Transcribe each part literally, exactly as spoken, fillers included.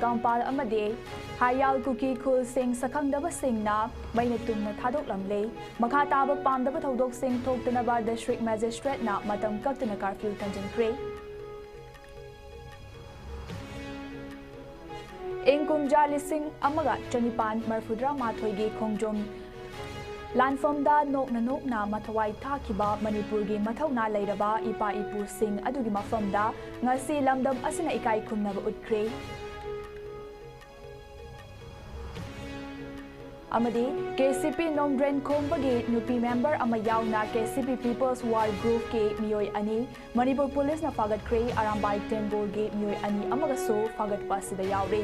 ꯀꯥꯝꯄꯥꯜ ꯑꯃꯗꯤ ꯍꯥꯌꯥꯜ ꯀꯨꯀꯤ ꯈꯨꯜꯁꯤꯡ ꯁꯛꯈꯪꯗꯕꯁꯤꯡꯅ ꯃꯩꯅ ꯇꯨꯝꯅ ꯊꯥꯗꯣꯛꯂꯝꯂꯦ꯫ ꯃꯈꯥ ꯇꯥꯕ ꯄꯥꯝꯗꯕ ꯊꯧꯗꯣꯛꯁꯤꯡ ꯊꯣꯛꯇꯅꯕ district magistrateꯅ ꯃꯇꯝ ꯀꯛꯇꯅ curfew ꯊꯝꯖꯤꯟꯈ꯭ꯔꯦ꯫ ꯏꯪ ꯀꯨꯝꯖꯥ ꯂꯤꯁꯤꯡ ꯑꯃꯒ ꯆꯅꯤꯄꯥꯟ ꯃꯔꯤꯐꯨꯇꯔꯥ ꯃꯥꯊꯣꯏꯒꯤ ꯈꯣꯡꯖꯣꯝ ꯂꯥꯟꯐꯝꯗ ꯅꯣꯛꯅ ꯅꯣꯛꯅ ꯃꯊꯋꯥꯏ ꯊꯥꯈꯤꯕ ꯃꯅꯤꯄꯨꯔꯒꯤ ꯃꯊꯧꯅꯥ ꯂꯩꯔꯕ ꯏꯄꯥ ꯏꯄꯨꯁꯤꯡ ꯑꯗꯨꯒꯤ ꯃꯐꯝꯗ ꯉꯁꯤ ꯂꯝꯗꯝ ꯑꯁꯤꯅ ꯏꯀꯥꯏ ꯈꯨꯝꯅꯕ ꯎꯠꯈ꯭ꯔꯦ꯫ ꯑꯃꯗꯤ KCP ꯅꯣꯡꯗ꯭ꯔꯦꯟ ꯈꯣꯝꯕꯒꯤ ꯅꯨꯄꯤ member ꯑꯃ ꯌꯥꯎꯅ KCP People's War Groupꯀꯤ ꯃꯤꯑꯣꯏ ꯑꯅꯤ ꯃꯅꯤꯄꯨꯔ ꯄꯨꯂꯤꯁꯅ ꯐꯥꯒꯠꯈ꯭ꯔꯦ꯫ ꯑꯔꯥꯝꯕꯥꯏ ꯇꯦꯡꯒꯣꯜꯒꯤ ꯃꯤꯑꯣꯏ ꯑꯅꯤ ꯑꯃꯒꯁꯨ ꯐꯥꯒꯠꯄ ꯑꯁꯤꯗ ꯌꯥꯎꯔꯤ꯫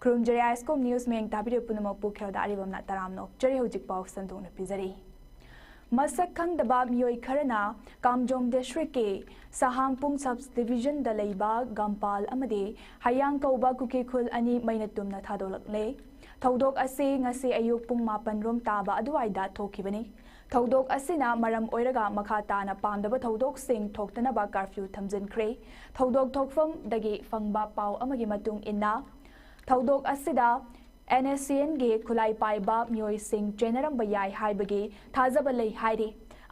ꯈꯨꯔꯨꯝꯖꯔꯤ ISCOM News ꯃꯌꯦꯡ ꯇꯥꯕꯤꯔꯤꯕ ꯄꯨꯝꯅꯃꯛꯄꯨ ꯈꯦꯜꯗ ꯑꯔꯤꯕꯝꯅ ꯇꯔꯥꯝꯅ ꯑꯣꯛꯆꯔꯤ꯫ ꯍꯧꯖꯤꯛ ꯄꯥꯎ ꯁꯟꯗꯣꯛꯅ ꯄꯤꯖꯔꯤ꯫ ꯃꯁꯛ ꯈꯪꯗꯕ ꯃꯤꯑꯣꯏ ꯈꯔꯅ ꯀꯥꯝꯖꯣꯡ districtꯀꯤ ꯁꯍꯥꯡꯄꯨꯡ sub divisionꯗ ꯂꯩꯕ ꯒꯝꯄꯥꯜ ꯑꯃꯗꯤ ꯍꯌꯥꯡ ꯀꯧꯕ ꯀꯨꯀꯤ ꯈꯨꯜ ꯑꯅꯤ ꯃꯩꯅ ꯇꯨꯝꯅ ꯊꯥꯗꯣꯛꯂꯛꯂꯦ꯫ ꯊꯧꯗꯣꯛ ꯑꯁꯤ ꯉꯁꯤ ꯑꯌꯨꯛ ꯄꯨꯡ ꯃꯥꯄꯟ ꯔꯣꯝ ꯇꯥꯕ ꯑꯗꯨꯋꯥꯏꯗ ꯊꯣꯛꯈꯤꯕꯅꯤ꯫ ꯊꯧꯗꯣꯛ ꯑꯁꯤꯅ ꯃꯔꯝ ꯑꯣꯏꯔꯒ ꯃꯈꯥ ꯇꯥꯅ ꯄꯥꯝꯗꯕ ꯊꯧꯗꯣꯛꯁꯤꯡ ꯊꯣꯛꯇꯅꯕ curfew ꯊꯝꯖꯤꯟꯈ꯭ꯔꯦ꯫ ꯊꯧꯗꯣꯛ ꯊꯣꯛꯐꯝꯗꯒꯤ ꯐꯪꯕ ꯄꯥꯎ ꯑꯃꯒꯤ ꯃꯇꯨꯡ ꯏꯟꯅ, ꯊꯧꯗꯣꯛ ꯑꯁꯤꯗ NSCNꯒꯤ ꯈꯨꯠꯂꯥꯏ ꯄꯥꯏꯕ ꯃꯤꯑꯣꯏꯁꯤꯡ ꯆꯦꯟꯅꯔꯝꯕ ꯌꯥꯏ ꯍꯥꯏꯕꯒꯤ ꯊꯥꯖꯕ ꯂꯩ ꯍꯥꯏꯔꯤ꯫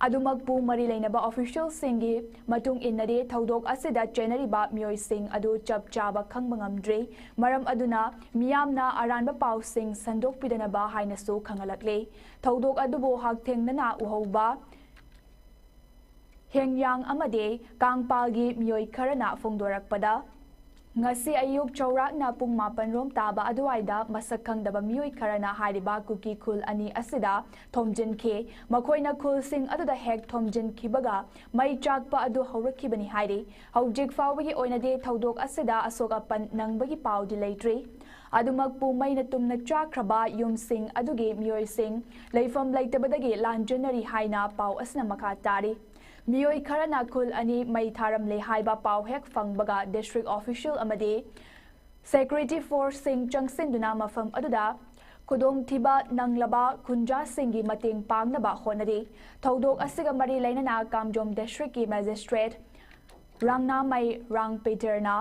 ꯑꯗꯨꯃꯛꯄꯨ ꯃꯔꯤ ꯂꯩꯅꯕ officialꯁꯤꯡꯒꯤ ꯃꯇꯨꯡ ꯏꯟꯅꯗꯤ, ꯊꯧꯗꯣꯛ ꯑꯁꯤꯗ ꯆꯦꯟꯅꯔꯤꯕ ꯃꯤꯑꯣꯏꯁꯤꯡ ꯑꯗꯨ ꯆꯞ ꯆꯥꯕ ꯈꯪꯕ ꯉꯝꯗ꯭ꯔꯤ꯫ ꯃꯔꯝ ꯑꯗꯨꯅ ꯃꯤꯌꯥꯝꯅ ꯑꯔꯥꯟꯕ ꯄꯥꯎꯁꯤꯡ ꯁꯟꯗꯣꯛꯄꯤꯗꯅꯕ ꯍꯥꯏꯅꯁꯨ ꯈꯪꯍꯜꯂꯛꯂꯤ꯫ ꯊꯧꯗꯣꯛ ꯑꯗꯨꯕꯨ ꯍꯛꯊꯦꯡꯅꯅ ꯎꯍꯧꯕ ꯍꯦꯡꯌꯥꯡ ꯑꯃꯗꯤ ꯀꯥꯡꯄꯥꯜꯒꯤ ꯃꯤꯑꯣꯏ ꯈꯔꯅ ꯐꯣꯡꯗꯣꯔꯛꯄꯗ, ꯉꯁꯤ ꯑꯌꯨꯛ ꯆꯥꯎꯔꯥꯛꯅ ꯄꯨꯡ ꯃꯥꯄꯟ ꯔꯣꯝ ꯇꯥꯕ ꯑꯗꯨꯋꯥꯏꯗ ꯃꯁꯛ ꯈꯪꯗꯕ ꯃꯤꯑꯣꯏ ꯈꯔꯅ ꯍꯥꯏꯔꯤꯕ ꯀꯨꯀꯤ ꯈꯨꯜ ꯑꯅꯤ ꯑꯁꯤꯗ ꯊꯣꯝꯖꯤꯟꯈꯤ꯫ ꯃꯈꯣꯏꯅ ꯈꯨꯜꯁꯤꯡ ꯑꯗꯨꯗ ꯍꯦꯛ ꯊꯣꯝꯖꯤꯟꯈꯤꯕꯒ ꯃꯩ ꯆꯥꯛꯄ ꯑꯗꯨ ꯍꯧꯔꯛꯈꯤꯕꯅꯤ ꯍꯥꯏꯔꯤ꯫ ꯍꯧꯖꯤꯛ ꯐꯥꯎꯕꯒꯤ ꯑꯣꯏꯅꯗꯤ ꯊꯧꯗꯣꯛ ꯑꯁꯤꯗ ꯑꯁꯣꯛ ꯑꯄꯟ ꯅꯪꯕꯒꯤ ꯄꯥꯎꯗꯤ ꯂꯩꯇ꯭ꯔꯤ꯫ ꯑꯗꯨꯃꯛꯄꯨ ꯃꯩꯅ ꯇꯨꯝꯅ ꯆꯥꯛꯈ꯭ꯔꯕ ꯌꯨꯝꯁꯤꯡ ꯑꯗꯨꯒꯤ ꯃꯤꯑꯣꯏꯁꯤꯡ ꯂꯩꯐꯝ ꯂꯩꯇꯕꯗꯒꯤ ꯂꯥꯟꯖꯦꯟꯅꯔꯤ ꯍꯥꯏꯅ ꯄꯥꯎ ꯑꯁꯤꯅ ꯃꯈꯥ ꯇꯥꯔꯤ꯫ ꯃꯤꯑꯣꯏ ꯈꯔꯅ ꯈꯨꯜ ꯑꯅꯤ ꯃꯩ ꯊꯥꯔꯝꯂꯦ ꯍꯥꯏꯕ ꯄꯥꯎ ꯍꯦꯛ ꯐꯪꯕꯒ district official ꯑꯃꯗꯤ security forceꯁꯤꯡ ꯆꯪꯁꯤꯟꯗꯨꯅ ꯃꯐꯝ ꯑꯗꯨꯗ ꯈꯨꯗꯣꯡꯊꯤꯕ ꯅꯪꯂꯕ ꯈꯨꯟꯖꯥꯁꯤꯡꯒꯤ ꯃꯇꯦꯡ ꯄꯥꯡꯅꯕ ꯍꯣꯠꯅꯔꯤ꯫ ꯊꯧꯗꯣꯛ ꯑꯁꯤꯒ ꯃꯔꯤ ꯂꯩꯅꯅ ꯀꯥꯝꯖꯣꯝ ꯗꯤꯁꯇ꯭ꯔꯤꯛꯀꯤ ꯃꯦꯖꯤꯁꯇ꯭ꯔꯦꯠ ꯔꯥꯡꯅꯥꯃꯩ ꯔꯥꯡꯄꯦꯇꯔꯅ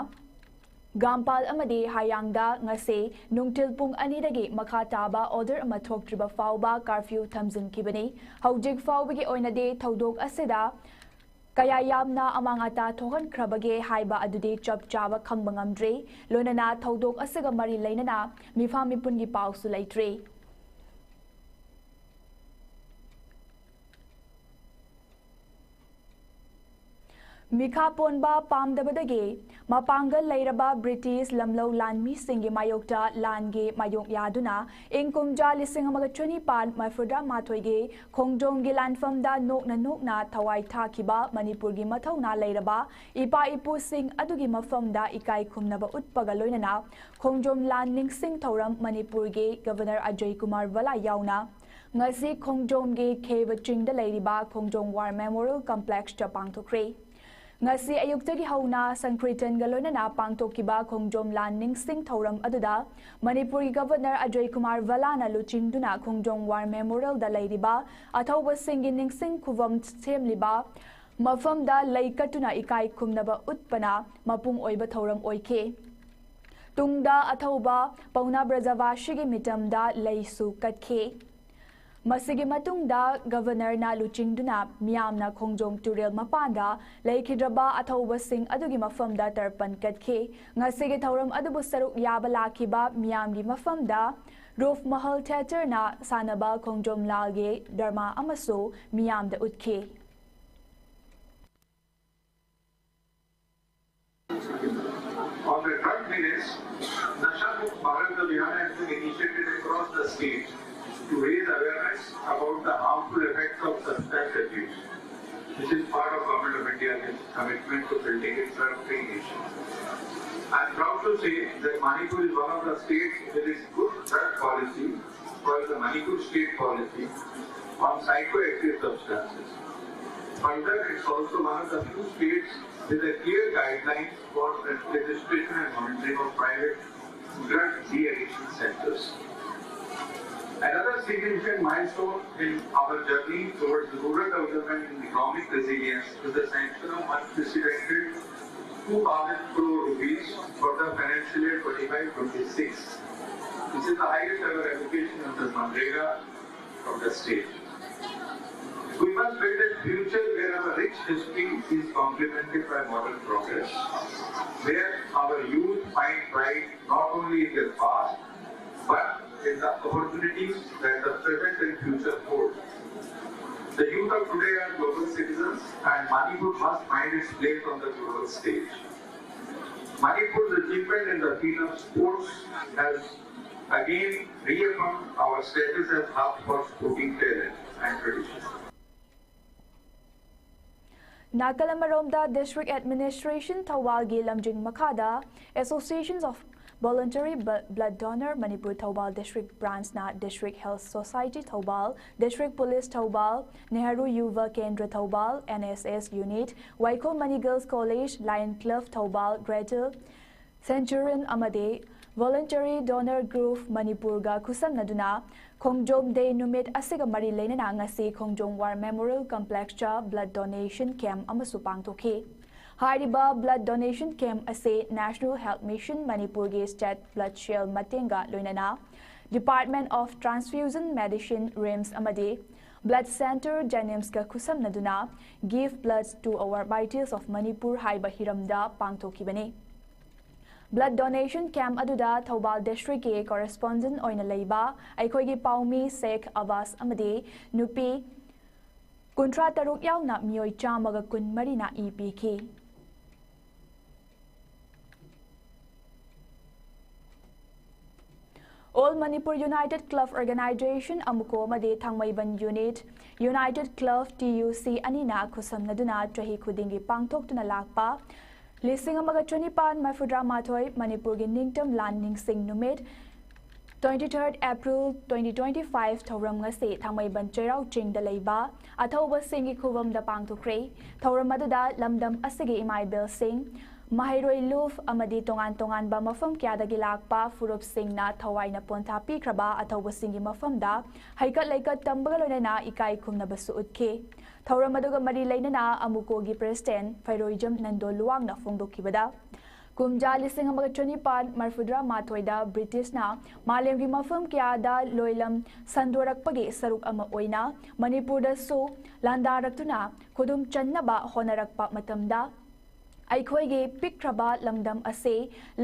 ꯒꯥꯝꯄꯥꯜ ꯑꯃꯗꯤ ꯍꯥꯌꯥꯡꯗ ꯉꯁꯤ ꯅꯨꯡꯊꯤꯜ ꯄꯨꯡ ꯑꯅꯤꯗꯒꯤ ꯃꯈꯥ ꯇꯥꯕ ꯑꯣꯔꯗꯔ ꯑꯃ ꯊꯣꯛꯇ꯭ꯔꯤꯕ ꯐꯥꯎꯕ ꯀꯥꯔꯐ꯭ꯌꯨ ꯊꯝꯖꯤꯟꯈꯤꯕꯅꯤ꯫ ꯍꯧꯖꯤꯛ ꯐꯥꯎꯕꯒꯤ ꯑꯣꯏꯅꯗꯤ ꯊꯧꯗꯣꯛ ꯑꯁꯤꯗ ꯀꯌꯥ ꯌꯥꯝꯅ ꯑꯃꯥꯡ ꯑꯇꯥ ꯊꯣꯛꯍꯟꯈ꯭ꯔꯕꯒꯦ ꯍꯥꯏꯕ ꯑꯗꯨꯗꯤ ꯆꯞ ꯆꯥꯕ ꯈꯪꯕ ꯉꯝꯗ꯭ꯔꯤ꯫ ꯂꯣꯏꯅꯅ ꯊꯧꯗꯣꯛ ꯑꯁꯤꯒ ꯃꯔꯤ ꯂꯩꯅꯅ ꯃꯤꯐꯝ ꯃꯤꯄꯨꯟꯒꯤ ꯄꯥꯎꯁꯨ ꯂꯩꯇ꯭ꯔꯤ꯫ ꯃꯤꯈꯥ ꯄꯣꯟꯕ ꯄꯥꯝꯗꯕꯗꯒꯤ ꯃꯄꯥꯡꯒꯜ ꯂꯩꯔꯕ ꯕ꯭ꯔꯤꯇꯤꯁ ꯂꯝꯂꯧ ꯂꯥꯟꯃꯤꯁꯤꯡꯒꯤ ꯃꯥꯌꯣꯛꯇ ꯂꯥꯟꯒꯤ ꯃꯥꯌꯣꯛ ꯌꯥꯗꯨꯅ ꯏꯪ ꯀꯨꯝꯖꯥ ꯂꯤꯁꯤꯡ ꯑꯃꯒ ꯆꯅꯤꯄꯥꯟ ꯃꯔꯤꯐꯨꯇꯔꯥ ꯃꯥꯊꯣꯏꯒꯤ ꯈꯣꯡꯖꯣꯝꯒꯤ ꯂꯥꯟꯐꯝꯗ ꯅꯣꯛꯅ ꯅꯣꯛꯅ ꯊꯋꯥꯏ ꯊꯥꯈꯤꯕ ꯃꯅꯤꯄꯨꯔꯒꯤ ꯃꯊꯧꯅꯥ ꯂꯩꯔꯕ ꯏꯄꯥ ꯏꯄꯨꯁꯤꯡ ꯑꯗꯨꯒꯤ ꯃꯐꯝꯗ ꯏꯀꯥꯏ ꯈꯨꯝꯅꯕ ꯎꯠꯄꯒ ꯂꯣꯏꯅꯅ ꯈꯣꯡꯖꯣꯝ ꯂꯥꯟ ꯅꯤꯡꯁꯤꯡ ꯊꯧꯔꯝ ꯃꯅꯤꯄꯨꯔꯒꯤ ꯒꯕꯔꯅꯔ ꯑꯖꯌ ꯀꯨꯃꯥꯔ ꯚꯜꯂꯥ ꯌꯥꯎꯅ ꯉꯁꯤ ꯈꯣꯡꯖꯣꯝꯒꯤ ꯈꯦꯕ ꯆꯤꯡꯗ ꯂꯩꯔꯤꯕ ꯈꯣꯡꯖꯣꯝ ꯋꯥꯔ ꯃꯦꯃꯣꯔꯤꯌꯦꯜ ꯀꯝꯄ꯭ꯂꯦꯛꯁꯇ ꯄꯥꯡꯊꯣꯛꯈ꯭ꯔꯦ꯫ ꯉꯁꯤ ꯑꯌꯨꯛꯇꯒꯤ ꯍꯧꯅ ꯁꯪꯀ꯭ꯔꯤꯇꯟꯒ ꯂꯣꯏꯅꯅ ꯄꯥꯡꯊꯣꯛꯈꯤꯕ ꯈꯣꯡꯖꯣꯝ ꯂꯥꯟ ꯅꯤꯡꯁꯤꯡ ꯊꯧꯔꯝ ꯑꯗꯨꯗ ꯃꯅꯤꯄꯨꯔꯒꯤ ꯒꯕꯔꯅꯔ ꯑꯖꯌ ꯀꯨꯃꯥꯔ ꯚꯜꯂꯥꯅ ꯂꯨꯆꯤꯡꯗꯨꯅ ꯈꯣꯡꯖꯣꯝ ꯋꯥꯔ ꯃꯦꯃꯣꯔꯤꯌꯦꯜꯗ ꯂꯩꯔꯤꯕ ꯑꯊꯧꯕꯁꯤꯡꯒꯤ ꯅꯤꯡꯁꯤꯡ ꯈꯨꯕꯝ ꯁꯦꯝꯂꯤꯕ ꯃꯐꯝꯗ ꯂꯩ ꯀꯠꯇꯨꯅ ꯏꯀꯥꯏ ꯈꯨꯝꯅꯕ ꯎꯠꯄꯅ ꯃꯄꯨꯡ ꯑꯣꯏꯕ ꯊꯧꯔꯝ ꯑꯣꯏꯈꯤ꯫ ꯇꯨꯡꯗ ꯑꯊꯧꯕ ꯄꯥꯎꯅꯥ ꯕ꯭ꯔꯖꯕꯥꯁꯤꯒꯤ ꯃꯤꯇꯝꯗ ꯂꯩꯁꯨ ꯀꯠꯈꯤ꯫ ꯃꯁꯤꯒꯤ ꯃꯇꯨꯡꯗ ꯒꯕꯔꯅꯔꯅ ꯂꯨꯆꯤꯡꯗꯨꯅ ꯃꯤꯌꯥꯝꯅ ꯈꯣꯡꯖꯣꯝ ꯇꯨꯔꯦꯜ ꯃꯄꯥꯟꯗ ꯂꯩꯈꯤꯗ꯭ꯔꯕ ꯑꯊꯧꯕꯁꯤꯡ ꯑꯗꯨꯒꯤ ꯃꯐꯝꯗ ꯇꯔꯄꯟ ꯀꯠꯈꯤ꯫ ꯉꯁꯤꯒꯤ ꯊꯧꯔꯝ ꯑꯗꯨꯕꯨ ꯁꯔꯨꯛ ꯌꯥꯕ ꯂꯥꯛꯈꯤꯕ ꯃꯤꯌꯥꯝꯒꯤ ꯃꯐꯝꯗ ꯔꯨꯐ ꯃꯍꯜ ꯊꯤꯌꯦꯇꯔꯅ ꯁꯥꯟꯅꯕ ꯈꯣꯡꯖꯣꯝ ꯂꯥꯜꯒꯤ ꯗ꯭ꯔꯃꯥ ꯑꯃꯁꯨ ꯃꯤꯌꯥꯝꯗ ꯎꯠꯈꯤ꯫ On the drug menace, Nasha Mukt Bharat Abhiyan has been initiated across the state to raise awareness about the harmful effects of substance abuse. This is part of Government of India's commitment to building a drug-free nation. I'm proud to say that Manipur is one of the states with its good drug policy, called the Manipur State Policy on Psychoactive Substances. Further, it's also one of the few states with a clear guidelines for registration and monitoring of private drug de-addiction centers. Another significant milestone in our journey towards rural development and economic resilience is the sanction of unprecedented two thousand crore rupees for the financial year twenty-five twenty-six, which is the highest ever allocation under MGNREGA from the state. We must build a future where our rich history is complemented by modern progress, where our youth find pride not only in their past, but in the opportunities that the present and future hold. The youth of today are global citizens, and Manipur must find its place on the global stage. Manipur's achievement in the field of sports has again reaffirmed our status as hub for sporting talent and tradition. ꯅꯥꯀꯜ ꯑꯃꯔꯣꯝꯗ, District Administration ꯊꯧꯕꯥꯜꯒꯤ ꯂꯝꯖꯤꯡ ꯃꯈꯥꯗ Associations of Voluntary Bl- Blood Donor Manipur Thoubal District Branchꯅ District Health Society Thoubal, District Police Thoubal, Nehru Yuva Kendra Thoubal, N S S Unit, Waikho Mani Girls College, Lion Club Thoubal, Greater Centurion ꯑꯃꯗꯤ Voluntary Donor Group ꯃꯅꯤꯄꯨꯔꯒ ꯈꯨꯠꯁꯝꯅꯗꯨꯅ ꯈꯣꯡꯖꯣꯝ Day ꯅꯨꯃꯤꯠ ꯑꯁꯤꯒ ꯃꯔꯤ ꯂꯩꯅꯅ ꯉꯁꯤ ꯈꯣꯡꯖꯣꯝ War Memorial Complexꯇ Blood Donation Camp ꯑꯃꯁꯨ ꯄꯥꯡꯊꯣꯛꯈꯤ꯫ ꯍꯥꯏꯔꯤꯕ Blood Donation Camp ꯑꯁꯤ National Health Mission ꯃꯅꯤꯄꯨꯔꯒꯤ State Blood Cell ꯃꯇꯦꯡꯒ ꯂꯣꯏꯅꯅ Department of Transfusion Medicine, RIMS ꯑꯃꯗꯤ Blood Centre JNIMSꯀ ꯈꯨꯠꯁꯝꯅꯗꯨꯅ Give Blood to Our Vitals of Manipur ꯍꯥꯏꯕ ꯍꯤꯔꯝꯗ ꯄꯥꯡꯊꯣꯛꯈꯤꯕꯅꯤ꯫ Blood Donation Camp ꯑꯗꯨꯗ Thoubal Districtꯀꯤ Correspondent ꯑꯣꯏꯅ ꯂꯩꯕ ꯑꯩꯈꯣꯏꯒꯤ ꯄꯥꯎꯃꯤ ꯁꯦꯈ ꯑꯕꯥꯁ ꯑꯃꯗꯤ ꯅꯨꯄꯤ ꯀꯨꯟꯊ꯭ꯔꯥ ꯇꯔꯨꯛ ꯌꯥꯎꯅ ꯃꯤꯑꯣꯏ ꯆꯥꯝꯃꯒ ꯀꯨꯟꯃꯔꯤꯅ ꯏ ꯄꯤꯈꯤ꯫ All Manipur United Club Organization, ꯑꯃꯨꯀꯣ ꯑꯃꯗꯤ ꯊꯥꯡꯃꯩꯕꯟ Unit, United Club, T U C ꯑꯅꯤꯅ ꯈꯨꯠꯁꯝꯅꯗꯨꯅ ꯆꯍꯤ ꯈꯨꯗꯤꯡꯒꯤ ꯄꯥꯡꯊꯣꯛꯇꯨꯅ ꯂꯥꯛꯄ ꯂꯤꯁꯤꯡ ꯑꯃꯒ ꯆꯅꯤꯄꯥꯟ ꯃꯔꯤꯐꯨꯇꯔꯥ ꯃꯥꯊꯣꯏ ꯃꯅꯤꯄꯨꯔꯒꯤ ꯅꯤꯡꯇꯝ ꯂꯥꯟ ꯅꯤꯡꯁꯤꯡ ꯅꯨꯃꯤꯠ, twenty-third April twenty twenty-five ꯊꯧꯔꯝ ꯉꯁꯤ ꯊꯥꯡꯃꯩꯕꯟ ꯆꯩꯔꯥꯎ ꯆꯤꯡꯗ ꯂꯩꯕ ꯑꯊꯧꯕꯁꯤꯡꯒꯤ ꯈꯨꯕꯝꯗ ꯄꯥꯡꯊꯣꯛꯈ꯭ꯔꯦ꯫ ꯊꯧꯔꯝ ꯑꯗꯨꯗ ꯂꯝꯗꯝ ꯑꯁꯤꯒꯤ ꯏꯃꯥ ꯏꯕꯦꯜꯁꯤꯡ, ꯃꯍꯩꯔꯣꯏ ꯂꯨꯞ ꯑꯃꯗꯤ ꯇꯣꯉꯥꯟ ꯇꯣꯉꯥꯟꯕ ꯃꯐꯝ ꯀꯌꯥꯗꯒꯤ ꯂꯥꯛꯄ ꯐꯨꯔꯨꯞꯁꯤꯡꯅ ꯊꯋꯥꯏꯅ ꯄꯣꯟꯊꯥ ꯄꯤꯈ꯭ꯔꯕ ꯑꯊꯧꯕꯁꯤꯡꯒꯤ ꯃꯐꯝꯗ ꯍꯩꯀꯠ ꯂꯩꯀꯠ ꯇꯝꯕꯒ ꯂꯣꯏꯅꯅ ꯏꯀꯥꯏ ꯈꯨꯝꯅꯕꯁꯨ ꯎꯠꯈꯤ꯫ ꯊꯧꯔꯝ ꯑꯗꯨꯒ ꯃꯔꯤ ꯂꯩꯅꯅ ꯑꯃꯨꯀꯣꯒꯤ ꯄ꯭ꯔꯦꯁꯤꯗꯦꯟꯠ ꯐꯩꯔꯣꯏꯖꯝ ꯅꯟꯗꯣ ꯂꯨꯋꯥꯡꯅ ꯐꯣꯡꯗꯣꯛꯈꯤꯕꯗ, ꯀꯨꯝꯖꯥ ꯂꯤꯁꯤꯡ ꯑꯃꯒ ꯆꯅꯤꯄꯥꯟ ꯃꯔꯤꯐꯨꯇꯔꯥ ꯃꯥꯊꯣꯏꯗ ꯕ꯭ꯔꯤꯇꯤꯁꯅ ꯃꯥꯂꯦꯝꯒꯤ ꯃꯐꯝ ꯀꯌꯥꯗ ꯂꯣꯏꯂꯝ ꯁꯟꯗꯣꯔꯛꯄꯒꯤ ꯁꯔꯨꯛ ꯑꯃ ꯑꯣꯏꯅ ꯃꯅꯤꯄꯨꯔꯗꯁꯨ ꯂꯥꯟꯗꯥꯔꯛꯇꯨꯅ ꯈꯨꯗꯨꯝ ꯆꯟꯅꯕ ꯍꯣꯠꯅꯔꯛꯄ ꯃꯇꯝꯗ, ꯑꯩꯈꯣꯏꯒꯤ ꯄꯤꯛꯈ꯭ꯔꯕ ꯂꯝꯗꯝ ꯑꯁꯤ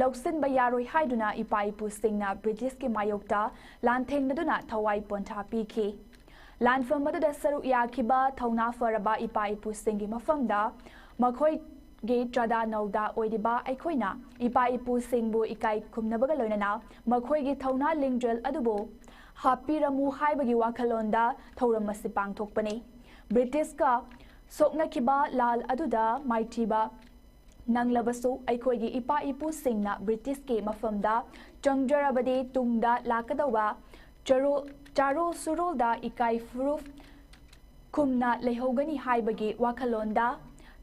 ꯂꯧꯁꯤꯟꯕ ꯌꯥꯔꯣꯏ ꯍꯥꯏꯗꯨꯅ ꯏꯄꯥ ꯏꯄꯨꯁꯤꯡꯅ ꯕ꯭ꯔꯤꯇꯤꯁꯀꯤ ꯃꯥꯌꯣꯛꯇ ꯂꯥꯟꯊꯦꯡꯅꯗꯨꯅ ꯊꯋꯥꯏ ꯄꯣꯟꯊꯥ ꯄꯤꯈꯤ꯫ ꯂꯥꯟꯐꯝ ꯑꯗꯨꯗ ꯁꯔꯨꯛ ꯌꯥꯈꯤꯕ ꯊꯧꯅꯥ ꯐꯔꯕ ꯏꯄꯥ ꯏꯄꯨꯁꯤꯡꯒꯤ ꯃꯐꯝꯗ ꯃꯈꯣꯏꯒꯤ ꯆꯥꯗꯥ ꯅꯧꯗꯥ ꯑꯣꯏꯔꯤꯕ ꯑꯩꯈꯣꯏꯅ ꯏꯄꯥ ꯏꯄꯨꯁꯤꯡꯕꯨ ꯏꯀꯥꯏ ꯈꯨꯝꯅꯕꯒ ꯂꯣꯏꯅꯅ ꯃꯈꯣꯏꯒꯤ ꯊꯧꯅꯥ ꯂꯤꯡꯖꯦꯜ ꯑꯗꯨꯕꯨ ꯍꯥꯞꯄꯤꯔꯝꯃꯨ ꯍꯥꯏꯕꯒꯤ ꯋꯥꯈꯜꯂꯣꯟꯗ ꯊꯧꯔꯝ ꯑꯁꯤ ꯄꯥꯡꯊꯣꯛꯄꯅꯤ꯫ ꯕ꯭ꯔꯤꯇꯤꯁꯀ ꯁꯣꯛꯅꯈꯤꯕ ꯂꯥꯜ ꯑꯗꯨꯗ ꯃꯥꯏꯊꯤꯕ ꯅꯪꯂꯕꯁꯨ ꯑꯩꯈꯣꯏꯒꯤ ꯏꯄꯥ ꯏꯄꯨꯁꯤꯡꯅ ꯕ꯭ꯔꯤꯇꯤꯁꯀꯤ ꯃꯐꯝꯗ ꯆꯪꯖꯔꯕꯗꯤ ꯇꯨꯡꯗ ꯂꯥꯛꯀꯗꯧꯕ ꯆꯔꯣ-, ꯆꯥꯔꯣꯜ ꯁꯨꯔꯣꯜꯗ ꯏꯀꯥꯏ ꯐꯨꯔꯨꯞ ꯈꯨꯝꯅ ꯂꯩꯍꯧꯒꯅꯤ ꯍꯥꯏꯕꯒꯤ ꯋꯥꯈꯜꯂꯣꯟꯗ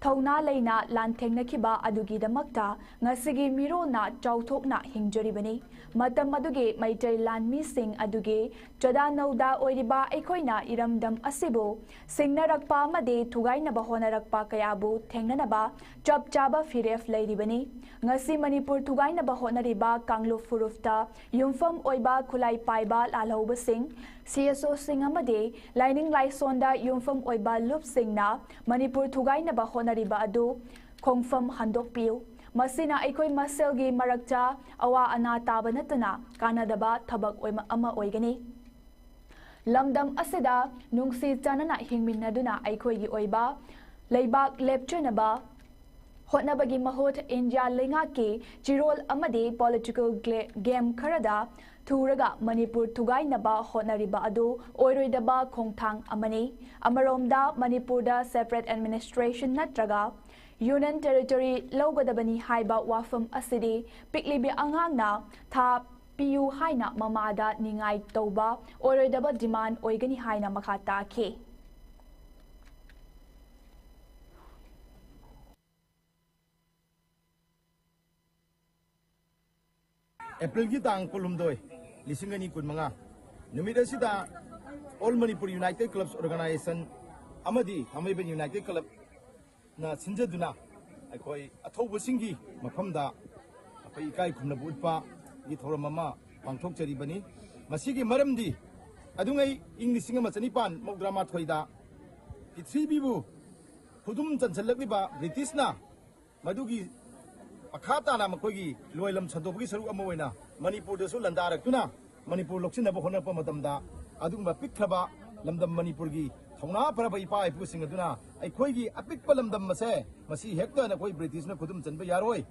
ꯊꯧꯅꯥ ꯂꯩꯅ ꯂꯥꯟꯊꯦꯡꯅꯈꯤꯕ ꯑꯗꯨꯒꯤꯗꯃꯛꯇ ꯉꯁꯤꯒꯤ ꯃꯤꯔꯣꯜꯅ ꯆꯥꯎꯊꯣꯛꯅ ꯍꯤꯡꯖꯔꯤꯕꯅꯤ꯫ ꯃꯇꯝ ꯑꯗꯨꯒꯤ ꯃꯩꯇꯩ ꯂꯥꯟꯃꯤꯁꯤꯡ ꯑꯗꯨꯒꯤ ꯆꯥꯗꯥ ꯅꯧꯗꯥ ꯑꯣꯏꯔꯤꯕ ꯑꯩꯈꯣꯏꯅ ꯏꯔꯝꯗꯝ ꯑꯁꯤꯕꯨ ꯁꯤꯡꯅꯔꯛꯄ ꯑꯃꯗꯤ ꯊꯨꯒꯥꯏꯅꯕ ꯍꯣꯠꯅꯔꯛꯄ ꯀꯌꯥꯕꯨ ꯊꯦꯡꯅꯅꯕ ꯆꯞ ꯆꯥꯕ ꯐꯤꯔꯦꯞ ꯂꯩꯔꯤꯕꯅꯤ꯫ ꯉꯁꯤ ꯃꯅꯤꯄꯨꯔ ꯊꯨꯒꯥꯏꯅꯕ ꯍꯣꯠꯅꯔꯤꯕ ꯀꯥꯡꯂꯨꯞ ꯐꯨꯔꯨꯞꯇ ꯌꯨꯝꯐꯝ ꯑꯣꯏꯕ ꯈꯨꯠꯂꯥꯏ ꯄꯥꯏꯕ ꯂꯥꯜꯍꯧꯕꯁꯤꯡ, ꯁꯤ ꯑꯦꯁ ꯑꯣꯁꯤꯡ ꯑꯃꯗꯤ ꯂꯥꯏꯅꯤꯡ ꯂꯥꯏꯁꯣꯟꯗ ꯌꯨꯝꯐꯝ ꯑꯣꯏꯕ ꯂꯨꯞꯁꯤꯡꯅ ꯃꯅꯤꯄꯨꯔ ꯊꯨꯒꯥꯏꯅꯕ ꯍꯣꯠꯅꯔꯤꯕ ꯑꯗꯨ ꯈꯣꯡꯐꯝ ꯍꯟꯗꯣꯛꯄꯤꯌꯨ꯫ ꯃꯁꯤꯅ ꯑꯩꯈꯣꯏ ꯃꯁꯦꯜꯒꯤ ꯃꯔꯛꯇ ꯑꯋꯥ ꯑꯅꯥ ꯇꯥꯕ ꯅꯠꯇꯅ ꯀꯥꯟꯅꯗꯕ ꯊꯕꯛ ꯑꯣꯏꯃ-, ꯑꯃ ꯑꯣꯏꯒꯅꯤ꯫ ꯂꯝꯗꯝ ꯑꯁꯤꯗ ꯅꯨꯡꯁꯤ ꯆꯥꯟꯅꯅ ꯍꯤꯡꯃꯤꯟꯅꯗꯨꯅ ꯑꯩꯈꯣꯏꯒꯤ ꯑꯣꯏꯕ ꯂꯩꯕꯥꯛ ꯂꯦꯞꯆꯅꯕ ꯍꯣꯠꯅꯕꯒꯤ ꯃꯍꯨꯠ ꯏꯟꯗꯤꯌꯥ ꯂꯩꯉꯥꯛꯀꯤ ꯆꯤꯔꯣꯜ ꯑꯃꯗꯤ ꯄꯣꯂꯤꯇꯤꯀꯦꯜ ꯒ꯭ꯂꯦ-, ꯒꯦꯝ ꯈꯔꯗ ꯊꯨꯔꯒ ꯃꯅꯤꯄꯨꯔ ꯊꯨꯒꯥꯏꯅꯕ ꯍꯣꯠꯅꯔꯤꯕ ꯑꯗꯨ ꯑꯣꯏꯔꯣꯏꯗꯕ ꯈꯣꯡꯊꯥꯡ ꯑꯃꯅꯤ꯫ ꯑꯃꯔꯣꯝꯗ ꯃꯅꯤꯄꯨꯔꯗ ꯁꯦꯄꯔꯦꯠ ꯑꯦꯗꯃꯤꯅꯤꯁꯇ꯭ꯔꯦꯁꯟ ꯅꯠꯇ꯭ꯔꯒ ꯌꯨꯅꯤꯌꯟ ꯇꯦꯔꯤꯇꯣꯔꯤ ꯂꯧꯒꯗꯕꯅꯤ ꯍꯥꯏꯕ ꯋꯥꯐꯝ ꯑꯁꯤꯗꯤ ꯄꯤꯛꯂꯤꯕꯤ ꯑꯉꯥꯡꯅ ꯊꯥ ꯄꯤꯌꯨ ꯍꯥꯏꯅ ꯃꯃꯥꯗ ꯅꯤꯡꯉꯥꯏ ꯇꯧꯕ ꯑꯣꯏꯔꯣꯏꯗꯕ ꯗꯤꯃꯥꯟ ꯑꯣꯏꯒꯅꯤ ꯍꯥꯏꯅ ꯃꯈꯥ ꯇꯥꯈꯤ꯫ ꯑꯦꯄ꯭ꯔꯤꯜꯒꯤ ꯇꯥꯡ ꯀꯨꯟꯍꯨꯝꯗꯣꯏ, ꯂꯤꯁꯤꯡ ꯑꯅꯤ ꯀꯨꯟꯃꯉꯥ ꯅꯨꯃꯤꯠ ꯑꯁꯤꯗ All Manipur United Clubs Organization ꯑꯃꯗꯤ ꯊꯥꯡꯃꯩꯕꯟ United Clubꯅ ꯁꯤꯟꯖꯗꯨꯅ ꯑꯩꯈꯣꯏ ꯑꯊꯧꯕꯁꯤꯡꯒꯤ ꯃꯐꯝꯗ ꯑꯩꯈꯣꯏ ꯏꯀꯥꯏ ꯈꯨꯝꯅꯕ ꯎꯠꯄꯒꯤ ꯊꯧꯔꯝ ꯑꯃ ꯄꯥꯡꯊꯣꯛꯆꯔꯤꯕꯅꯤ꯫ ꯃꯁꯤꯒꯤ ꯃꯔꯝꯗꯤ ꯑꯗꯨꯉꯩ ꯏꯪ ꯂꯤꯁꯤꯡ ꯑꯃ ꯆꯅꯤꯄꯥꯟ ꯃꯧꯗ꯭ꯔꯥ ꯃꯥꯊꯣꯏꯗ ꯄ꯭ꯔꯤꯊꯤꯕꯤꯕꯨ ꯈꯨꯗꯨꯝ ꯆꯟꯁꯤꯜꯂꯛꯂꯤꯕ ꯕ꯭ꯔꯤꯇꯤꯁꯅ ꯃꯗꯨꯒꯤ ꯃꯈꯥ ꯇꯥꯅ ꯃꯈꯣꯏꯒꯤ ꯂꯣꯏꯂꯝ ꯁꯟꯗꯣꯛꯄꯒꯤ ꯁꯔꯨꯛ ꯑꯃ ꯑꯣꯏꯅ ꯃꯅꯤꯄꯨꯔꯗꯁꯨ ꯂꯥꯟꯗꯥꯔꯛꯇꯨꯅ ꯃꯅꯤꯄꯨꯔ ꯂꯧꯁꯤꯟꯅꯕ ꯍꯣꯠꯅꯔꯛꯄ ꯃꯇꯝꯗ ꯑꯗꯨꯒꯨꯝꯕ ꯄꯤꯛꯈ꯭ꯔꯕ ꯂꯝꯗꯝ ꯃꯅꯤꯄꯨꯔꯒꯤ ꯊꯧꯅꯥ ꯐꯔꯕ ꯏꯄꯥ ꯏꯄꯨꯁꯤꯡ ꯑꯗꯨꯅ ꯑꯩꯈꯣꯏꯒꯤ ꯑꯄꯤꯛꯄ ꯂꯝꯗꯝ ꯑꯁꯦ ꯃꯁꯤ ꯍꯦꯛꯇ ꯅꯈꯣꯏ ꯕ꯭ꯔꯤꯇꯤꯁꯅ ꯈꯨꯗꯨꯝ ꯆꯟꯕ ꯌꯥꯔꯣꯏ,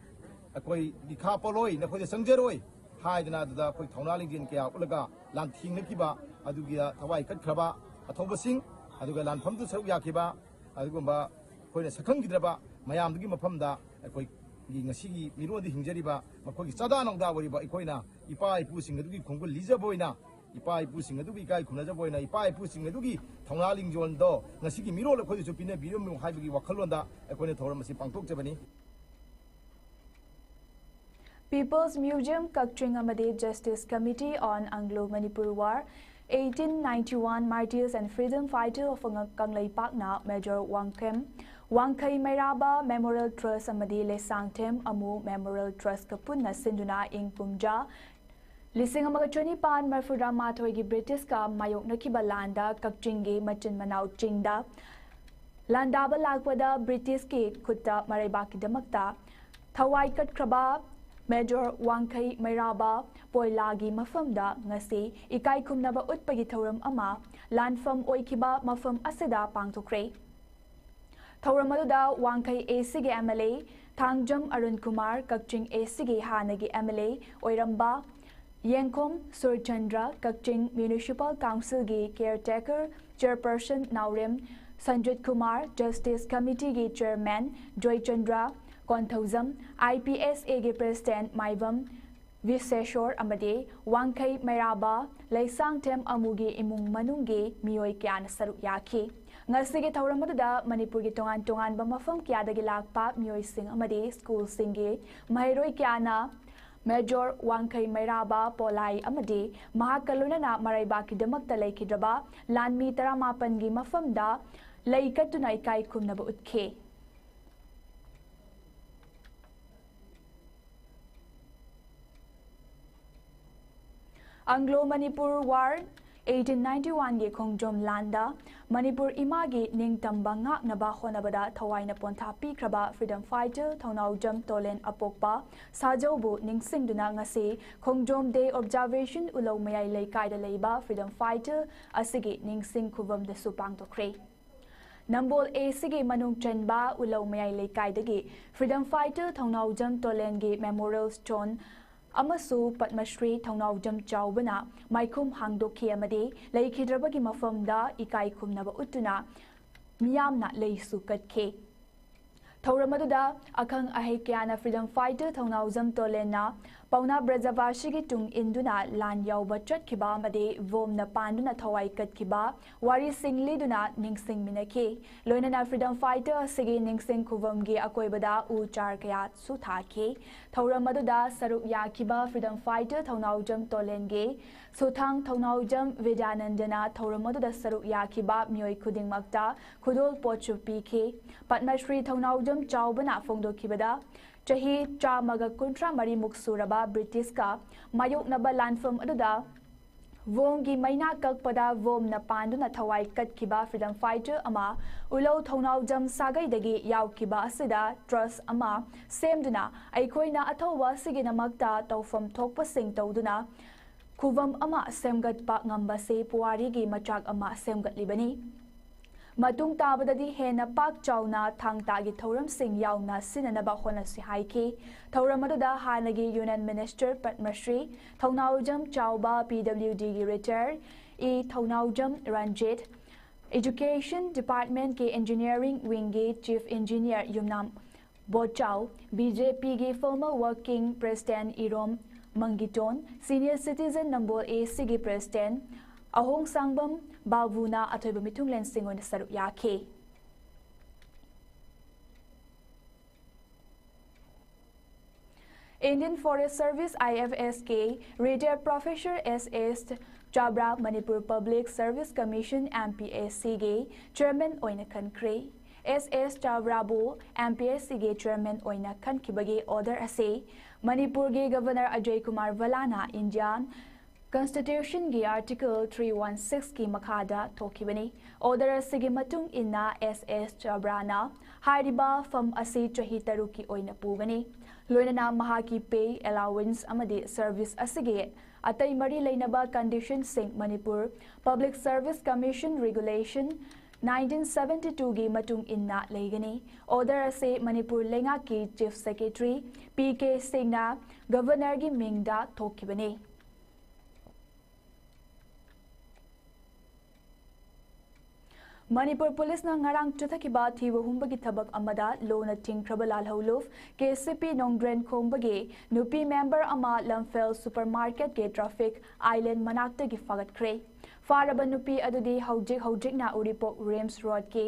ꯑꯩꯈꯣꯏ ꯃꯤꯈꯥ ꯄꯣꯜꯂꯣꯏ, ꯅꯈꯣꯏꯗ ꯆꯪꯖꯔꯣꯏ ꯍꯥꯏꯗꯅ ꯑꯗꯨꯗ ꯑꯩꯈꯣꯏ ꯊꯧꯅꯥ ꯂꯤꯡꯖꯦꯜ ꯀꯌꯥ ꯎꯠꯂꯒ ꯂꯥꯟꯊꯦꯡꯅꯈꯤꯕ ꯑꯗꯨꯒꯤ ꯊꯋꯥꯏ ꯀꯠꯈ꯭ꯔꯕ ꯑꯊꯧꯕꯁꯤꯡ, ꯑꯗꯨꯒ ꯂꯥꯟꯐꯝꯗꯨ ꯁꯔꯨꯛ ꯌꯥꯈꯤꯕ ꯑꯗꯨꯒꯨꯝꯕ ꯑꯩꯈꯣꯏꯅ ꯁꯛꯈꯪꯈꯤꯗ꯭ꯔꯕ ꯃꯌꯥꯝꯗꯨꯒꯤ ꯃꯐꯝꯗ ꯑꯩꯈꯣꯏꯒꯤ ꯉꯁꯤꯒꯤ ꯃꯤꯔꯣꯟꯗ ꯍꯤꯡꯖꯔꯤꯕ ꯃꯈꯣꯏꯒꯤ ꯆꯥꯗꯥ ꯅꯧꯗꯥ ꯑꯣꯏꯔꯤꯕ ꯑꯩꯈꯣꯏꯅ ꯏꯄꯥ ꯏꯄꯨꯁꯤꯡ ꯑꯗꯨꯒꯤ ꯈꯣꯡꯒꯨꯜ ꯂꯤꯖꯕ ꯑꯣꯏꯅ, ꯏꯄꯥ ꯏꯄꯨꯁꯤꯡ ꯑꯗꯨꯒꯤ ꯏꯀꯥꯏ ꯈꯨꯝꯅꯖꯕ ꯑꯣꯏꯅ, ꯏꯄꯥ ꯏꯄꯨꯁꯤꯡ ꯑꯗꯨꯒꯤ ꯊꯧꯅꯥ ꯂꯤꯡꯖꯣꯜꯗꯣ ꯉꯁꯤꯒꯤ ꯃꯤꯔꯣꯜ ꯑꯩꯈꯣꯏꯗꯁꯨ ꯄꯤꯅꯕꯤꯔꯝꯃꯨ ꯍꯥꯏꯕꯒꯤ ꯋꯥꯈꯜꯂꯣꯟꯗ ꯑꯩꯈꯣꯏꯅ ꯊꯧꯔꯝ ꯑꯁꯤ ꯄꯥꯡꯊꯣꯛꯆꯕꯅꯤ꯫ People's Museum Kakching ꯑꯃꯗꯤ Justice Committee on Anglo-Manipur War, eighteen ninety-one Martyrs and Freedom Fighter of Kangleipak ꯅ Major ꯋꯥꯡꯈꯦꯝ ꯋꯥꯡꯈꯩ ꯃꯩꯔꯥꯕ Memorial Trust ꯑꯃꯗꯤ ꯂꯩꯁꯥꯡꯊꯦꯝ ꯑꯃꯨ Memorial Trust ꯀ ꯄꯨꯟꯅ ꯁꯤꯟꯗꯨꯅ ꯏꯪ ꯀꯨꯝꯖꯥ ꯂꯤꯁꯤꯡ ꯑꯃꯒ ꯆꯅꯤꯄꯥꯟ ꯃꯔꯤꯐꯨꯇꯔꯥ ꯃꯥꯊꯣꯏꯒꯤ ꯕ꯭ꯔꯤꯇꯤꯁꯀ ꯃꯥꯌꯣꯛꯅꯈꯤꯕ ꯂꯥꯟꯗ ꯀꯛꯆꯤꯡꯒꯤ ꯃꯆꯤꯟ ꯃꯅꯥꯎ ꯆꯤꯡꯗ ꯂꯥꯟꯗꯥꯕ ꯂꯥꯛꯄꯗ ꯕ꯭ꯔꯤꯇꯤꯁꯀꯤ ꯈꯨꯠꯇ ꯃꯔꯩꯕꯥꯛꯀꯤꯗꯃꯛꯇ ꯊꯋꯥꯏ ꯀꯠꯈ꯭ꯔꯕ Major ꯋꯥꯡꯈꯩ ꯃꯩꯔꯥꯕ ꯄꯣꯏꯂꯥꯒꯤ ꯃꯐꯝꯗ ꯉꯁꯤ ꯏꯀꯥꯏ ꯈꯨꯝꯅꯕ ꯎꯠꯄꯒꯤ ꯊꯧꯔꯝ ꯑꯃ ꯂꯥꯟꯐꯝ ꯑꯣꯏꯈꯤꯕ ꯃꯐꯝ ꯑꯁꯤꯗ ꯄꯥꯡꯊꯣꯛꯈ꯭ꯔꯦ꯫ ꯊꯧꯔꯝ ꯑꯗꯨꯗ ꯋꯥꯡꯈꯩ AC ꯒꯤ MLA ꯊꯥꯡꯖꯝ ꯑꯔꯨꯟ ꯀꯨꯃꯥꯔ, ꯀꯛꯆꯤꯡ AC ꯒꯤ ꯍꯥꯟꯅꯒꯤ MLA ꯑꯣꯏꯔꯝꯕ ꯌꯦꯡꯈꯣꯝ ꯁꯨꯔꯆꯟꯗ꯭ꯔ, ꯀꯛꯆꯤꯡ Municipal Council ꯒꯤ Caretaker Chairperson ꯅꯥꯎꯔꯦꯝ ꯁꯟꯖꯤꯠ ꯀꯨꯃꯥꯔ, Justice Committee ꯒꯤ Chairman ꯖꯣꯏꯆꯟꯗ꯭ꯔ ꯀꯣꯟꯊꯧꯖꯝ, IPSA ꯒꯤ President ꯃꯥꯏꯕꯝ ꯕꯤꯁꯦꯁꯣꯔ ꯑꯃꯗꯤ ꯋꯥꯡꯈꯩ ꯃꯩꯔꯥꯕ ꯂꯩꯁꯥꯡꯊꯦꯝ ꯑꯃꯨꯒꯤ ꯏꯃꯨꯡ ꯃꯅꯨꯡꯒꯤ ꯃꯤꯑꯣꯏ ꯀꯌꯥꯅ ꯁꯔꯨꯛ ꯌꯥꯈꯤ꯫ ꯉꯁꯤꯒꯤ ꯊꯧꯔꯝ ꯑꯗꯨꯗ ꯃꯅꯤꯄꯨꯔꯒꯤ ꯇꯣꯉꯥꯟ ꯇꯣꯉꯥꯟꯕ ꯃꯐꯝ ꯀꯌꯥꯗꯒꯤ ꯂꯥꯛꯄ ꯃꯤꯑꯣꯏꯁꯤꯡ ꯑꯃꯗꯤ school ꯁꯤꯡꯒꯤ ꯃꯍꯩꯔꯣꯏ ꯀꯌꯥꯅ ꯃꯦꯖꯣꯔ ꯋꯥꯡꯈꯩ ꯃꯩꯔꯥꯕ ꯄꯣꯂꯥꯏ ꯑꯃꯗꯤ ꯃꯍꯥꯛꯀ ꯂꯣꯏꯅꯅ ꯃꯔꯩꯕꯥꯛꯀꯤꯗꯃꯛꯇ ꯂꯩꯈꯤꯗ꯭ꯔꯕ ꯂꯥꯟꯃꯤ ꯇꯔꯥꯃꯥꯄꯟꯒꯤ ꯃꯐꯝꯗ ꯂꯩ ꯀꯠꯇꯨꯅ ꯏꯀꯥꯏ ꯈꯨꯝꯅꯕ ꯎꯠꯈꯤ꯫ ꯑꯪꯒ꯭ꯂꯣ ꯃꯅꯤꯄꯨꯔ ꯋꯥꯔ ꯑꯩꯠꯇꯤꯟ ꯅꯥꯏꯟꯇꯤ ꯋꯥꯟꯒꯤ ꯈꯣꯡꯖꯣꯝ ꯂꯥꯟꯗ ꯃꯅꯤꯄꯨꯔ ꯏꯃꯥꯒꯤ ꯅꯤꯡꯇꯝꯕ ꯉꯥꯛꯅꯕ ꯍꯣꯠꯅꯕꯗ ꯊꯋꯥꯏꯅ ꯄꯣꯟꯊꯥ ꯄꯤꯈ꯭ꯔꯕ freedom fighter ꯊꯧꯅꯥꯎꯖꯝ ꯇꯣꯂꯦꯟ ꯑꯄꯣꯛꯄ ꯁꯥꯖꯧꯕꯨ ꯅꯤꯡꯁꯤꯡꯗꯨꯅ ꯉꯁꯤ ꯈꯣꯡꯖꯣꯝ day observation ꯎꯂꯧ ꯃꯌꯥꯏ ꯂꯩꯀꯥꯏꯗ ꯂꯩꯕ freedom fighter ꯑꯁꯤꯒꯤ ꯅꯤꯡꯁꯤꯡ ꯈꯨꯕꯝꯗꯁꯨ ꯄꯥꯡꯊꯣꯛꯈ꯭ꯔꯦ꯫ ꯅꯝꯕꯣꯜ A ꯁꯤꯒꯤ ꯃꯅꯨꯡ ꯆꯟꯕ ꯎꯂꯧ ꯃꯌꯥꯏ ꯂꯩꯀꯥꯏꯗꯒꯤ freedom fighter ꯊꯧꯅꯥꯎꯖꯝ ꯇꯣꯂꯦꯟꯒꯤ memorial stone ꯑꯃꯁꯨ ꯄꯗꯃꯁ꯭ꯔꯤ ꯊꯧꯅꯥꯎꯖꯝ ꯆꯥꯎꯕꯅ ꯃꯥꯏꯈꯨꯝ ꯍꯥꯡꯗꯣꯛꯈꯤ ꯑꯃꯗꯤ ꯂꯩꯈꯤꯗ꯭ꯔꯕꯒꯤ ꯃꯐꯝꯗ ꯏꯀꯥꯏ ꯈꯨꯝꯅꯕ ꯎꯠꯇꯨꯅ ꯃꯤꯌꯥꯝꯅ ꯂꯩꯁꯨ ꯀꯠꯈꯤ꯫ ꯊꯧꯔꯝ ꯑꯗꯨꯗ ꯑꯈꯪ ꯑꯍꯩ ꯀꯌꯥꯅ freedom fighter ꯊꯧꯅꯥꯎꯖꯝ ꯇꯣꯂꯦꯟꯅ ꯄꯥꯎꯅꯥ ꯕ꯭ꯔꯖꯕꯥꯁꯤꯒꯤ ꯇꯨꯡ ꯏꯟꯗꯨꯅ ꯂꯥꯟ ꯌꯥꯎꯕ ꯆꯠꯈꯤꯕ ꯑꯃꯗꯤ ꯚꯣꯝꯅ ꯄꯥꯟꯗꯨꯅ ꯊꯋꯥꯏ ꯀꯠꯈꯤꯕ ꯋꯥꯔꯤꯁꯤꯡ ꯂꯤꯗꯨꯅ ꯅꯤꯡꯁꯤꯡꯃꯤꯟꯅꯈꯤ꯫ ꯂꯣꯏꯅꯅ freedom fighter ꯑꯁꯤꯒꯤ ꯅꯤꯡꯁꯤꯡ ꯈꯨꯕꯝꯒꯤ ꯑꯀꯣꯏꯕꯗ ꯎ ꯆꯥꯔ ꯀꯌꯥꯁꯨ ꯊꯥꯈꯤ꯫ ꯊꯧꯔꯝ ꯑꯗꯨꯗ ꯁꯔꯨꯛ ꯌꯥꯈꯤꯕ freedom fighter ꯊꯧꯅꯥꯎꯖꯝ ꯇꯣꯂꯦꯟꯒꯤ ꯁꯨꯊꯥꯡ ꯊꯧꯅꯥꯎꯖꯝ ꯕꯤꯗ꯭ꯌꯥꯅꯟꯗꯅ ꯊꯧꯔꯝ ꯑꯗꯨꯗ ꯁꯔꯨꯛ ꯌꯥꯈꯤꯕ ꯃꯤꯑꯣꯏ ꯈꯨꯗꯤꯡꯃꯛꯇ ꯈꯨꯗꯣꯜꯄꯣꯠꯁꯨ ꯄꯤꯈꯤ꯫ ꯄꯗꯃꯁ꯭ꯔꯤ ꯊꯧꯅꯥꯎꯖꯝ ꯆꯥꯎꯕꯅ ꯐꯣꯡꯗꯣꯛꯈꯤꯕꯗ ꯆꯍꯤ ꯆꯥꯝꯃꯒ ꯀꯨꯟꯊ꯭ꯔꯥ ꯃꯔꯤꯃꯨꯛ ꯁꯨꯔꯕ ꯕ꯭ꯔꯤꯇꯤꯁꯀ ꯃꯥꯌꯣꯛꯅꯕ ꯂꯥꯟꯐꯝ ꯑꯗꯨꯗ ꯚꯣꯝꯒꯤ ꯃꯩꯅꯥ ꯀꯛꯄꯗ ꯚꯣꯝꯅ ꯄꯥꯟꯗꯨꯅ ꯊꯋꯥꯏ ꯀꯠꯈꯤꯕ freedom fighter ꯑꯃ ꯎꯂꯧ ꯊꯧꯅꯥꯎꯖꯝ ꯁꯥꯒꯩꯗꯒꯤ ꯌꯥꯎꯈꯤꯕ ꯑꯁꯤꯗ trust ꯑꯃ ꯁꯦꯝꯗꯨꯅ ꯑꯩꯈꯣꯏꯅ ꯑꯊꯧꯕ ꯑꯁꯤꯒꯤꯗꯃꯛꯇ ꯇꯧꯐꯝ ꯊꯣꯛꯄꯁꯤꯡ ꯇꯧꯗꯨꯅ ꯈꯨꯕꯝ ꯑꯃ ꯁꯦꯝꯒꯠꯄ ꯉꯝꯕꯁꯤ ꯄꯨꯋꯥꯔꯤꯒꯤ ꯃꯆꯥꯛ ꯑꯃ ꯁꯦꯝꯒꯠꯂꯤꯕꯅꯤ꯫ ꯃꯇꯨꯡ ꯇꯥꯕꯗꯗꯤ ꯍꯦꯟꯅ ꯄꯥꯛ ꯆꯥꯎꯅ ꯊꯥꯡ ꯇꯥꯒꯤ ꯊꯧꯔꯝꯁꯤꯡ ꯌꯥꯎꯅ ꯁꯤꯟꯅꯅꯕ ꯍꯣꯠꯅꯁꯤ ꯍꯥꯏꯈꯤ꯫ ꯊꯧꯔꯝ ꯑꯗꯨꯗ ꯍꯥꯟꯅꯒꯤ Union Minister ꯄꯗꯃꯁ꯭ꯔꯤ ꯊꯧꯅꯥꯎꯖꯝ ꯆꯥꯎꯕ, PWD ꯒꯤ retire ꯏ ꯊꯧꯅꯥꯎꯖꯝ ꯔꯟꯖꯤꯠ, Education Department ꯀꯤ Engineering Wing ꯒꯤ Chief Engineer ꯌꯨꯝꯅꯥꯝ ꯕꯣꯠꯆꯥꯎ, BJP ꯒꯤ former working president Irom ꯃꯪꯒꯤꯇꯣꯟ, Senior Citizen Nambol A C ꯒꯤ president ꯑꯍꯣꯡ ꯁꯥꯡꯕꯝ ꯕꯥꯕꯨꯅ ꯑꯊꯣꯏꯕ ꯃꯤꯊꯨꯡꯂꯦꯟꯁꯤꯡ ꯑꯣꯏꯅ ꯁꯔꯨꯛ ꯌꯥꯈꯤ꯫ Indian Forest Service, I F S ꯀꯤ retired professor S S ꯆꯥꯕ꯭ꯔꯥ Manipur Public Service Commission, M P S C ꯒꯤ chairman ꯑꯣꯏꯅ ꯈꯟꯈ꯭ꯔꯦ꯫ S S ꯆꯥꯕ꯭ꯔꯥꯕꯨ M P S C ꯒꯤ chairman ꯑꯣꯏꯅ ꯈꯟꯈꯤꯕꯒꯤ order ꯑꯁꯤ ꯃꯅꯤꯄꯨꯔꯒꯤ Governor Ajay Kumar ꯚꯜꯂꯥꯅ Indian Constitution ꯒꯤ Article three one six ꯀꯤ ꯃꯈꯥꯗ ꯊꯣꯛꯈꯤꯕꯅꯤ꯫ Order ꯑꯁꯤꯒꯤ ꯃꯇꯨꯡ ꯏꯟꯅ S S ꯆꯥꯕ꯭ꯔꯥꯅ ꯍꯥꯏꯔꯤꯕ ꯐꯝ ꯑꯁꯤ ꯆꯍꯤ ꯇꯔꯨꯛꯀꯤ ꯑꯣꯏꯅ ꯄꯨꯒꯅꯤ꯫ ꯂꯣꯏꯅꯅ ꯃꯍꯥꯛꯀꯤ pay, allowance ꯑꯃꯗꯤ service ꯑꯁꯤꯒꯤ ꯑꯇꯩ ꯃꯔꯤ ꯂꯩꯅꯕ condition ꯁꯤꯡ Manipur Public Service Commission Regulation nineteen seventy two ꯒꯤ ꯃꯇꯨꯡ ꯏꯟꯅ ꯂꯩꯒꯅꯤ꯫ Order ꯑꯁꯤ ꯃꯅꯤꯄꯨꯔ ꯂꯩꯉꯥꯛꯀꯤ Chief Secretary P K ꯁꯤꯡꯅ Governor ꯒꯤ ꯃꯤꯡꯗ ꯊꯣꯛꯈꯤꯕꯅꯤ꯫ ꯃꯅꯤꯄꯨꯔ ꯄꯨꯂꯤꯁꯅ ꯉꯔꯥꯡ ꯆꯠꯊꯈꯤꯕ ꯊꯤꯕ ꯍꯨꯝꯕꯒꯤ ꯊꯕꯛ ꯑꯃꯗ ꯂꯣꯅ ꯊꯤꯡꯈ꯭ꯔꯕ ꯂꯥꯜꯍꯧꯂꯨꯞ K C P ꯅꯣꯡꯗ꯭ꯔꯦꯟ ꯈꯣꯡꯕꯒꯤ ꯅꯨꯄꯤ member ꯑꯃ ꯂꯝꯐꯦꯜ supermarket ꯀꯤ traffic island ꯃꯅꯥꯛꯇꯒꯤ ꯐꯥꯒꯠꯈ꯭ꯔꯦ꯫ ꯐꯥꯔꯕ ꯅꯨꯄꯤ ꯑꯗꯨꯗꯤ ꯍꯧꯖꯤꯛ ꯍꯧꯖꯤꯛꯅ ꯎꯔꯤꯄꯣꯛ RIMS Road ꯀꯤ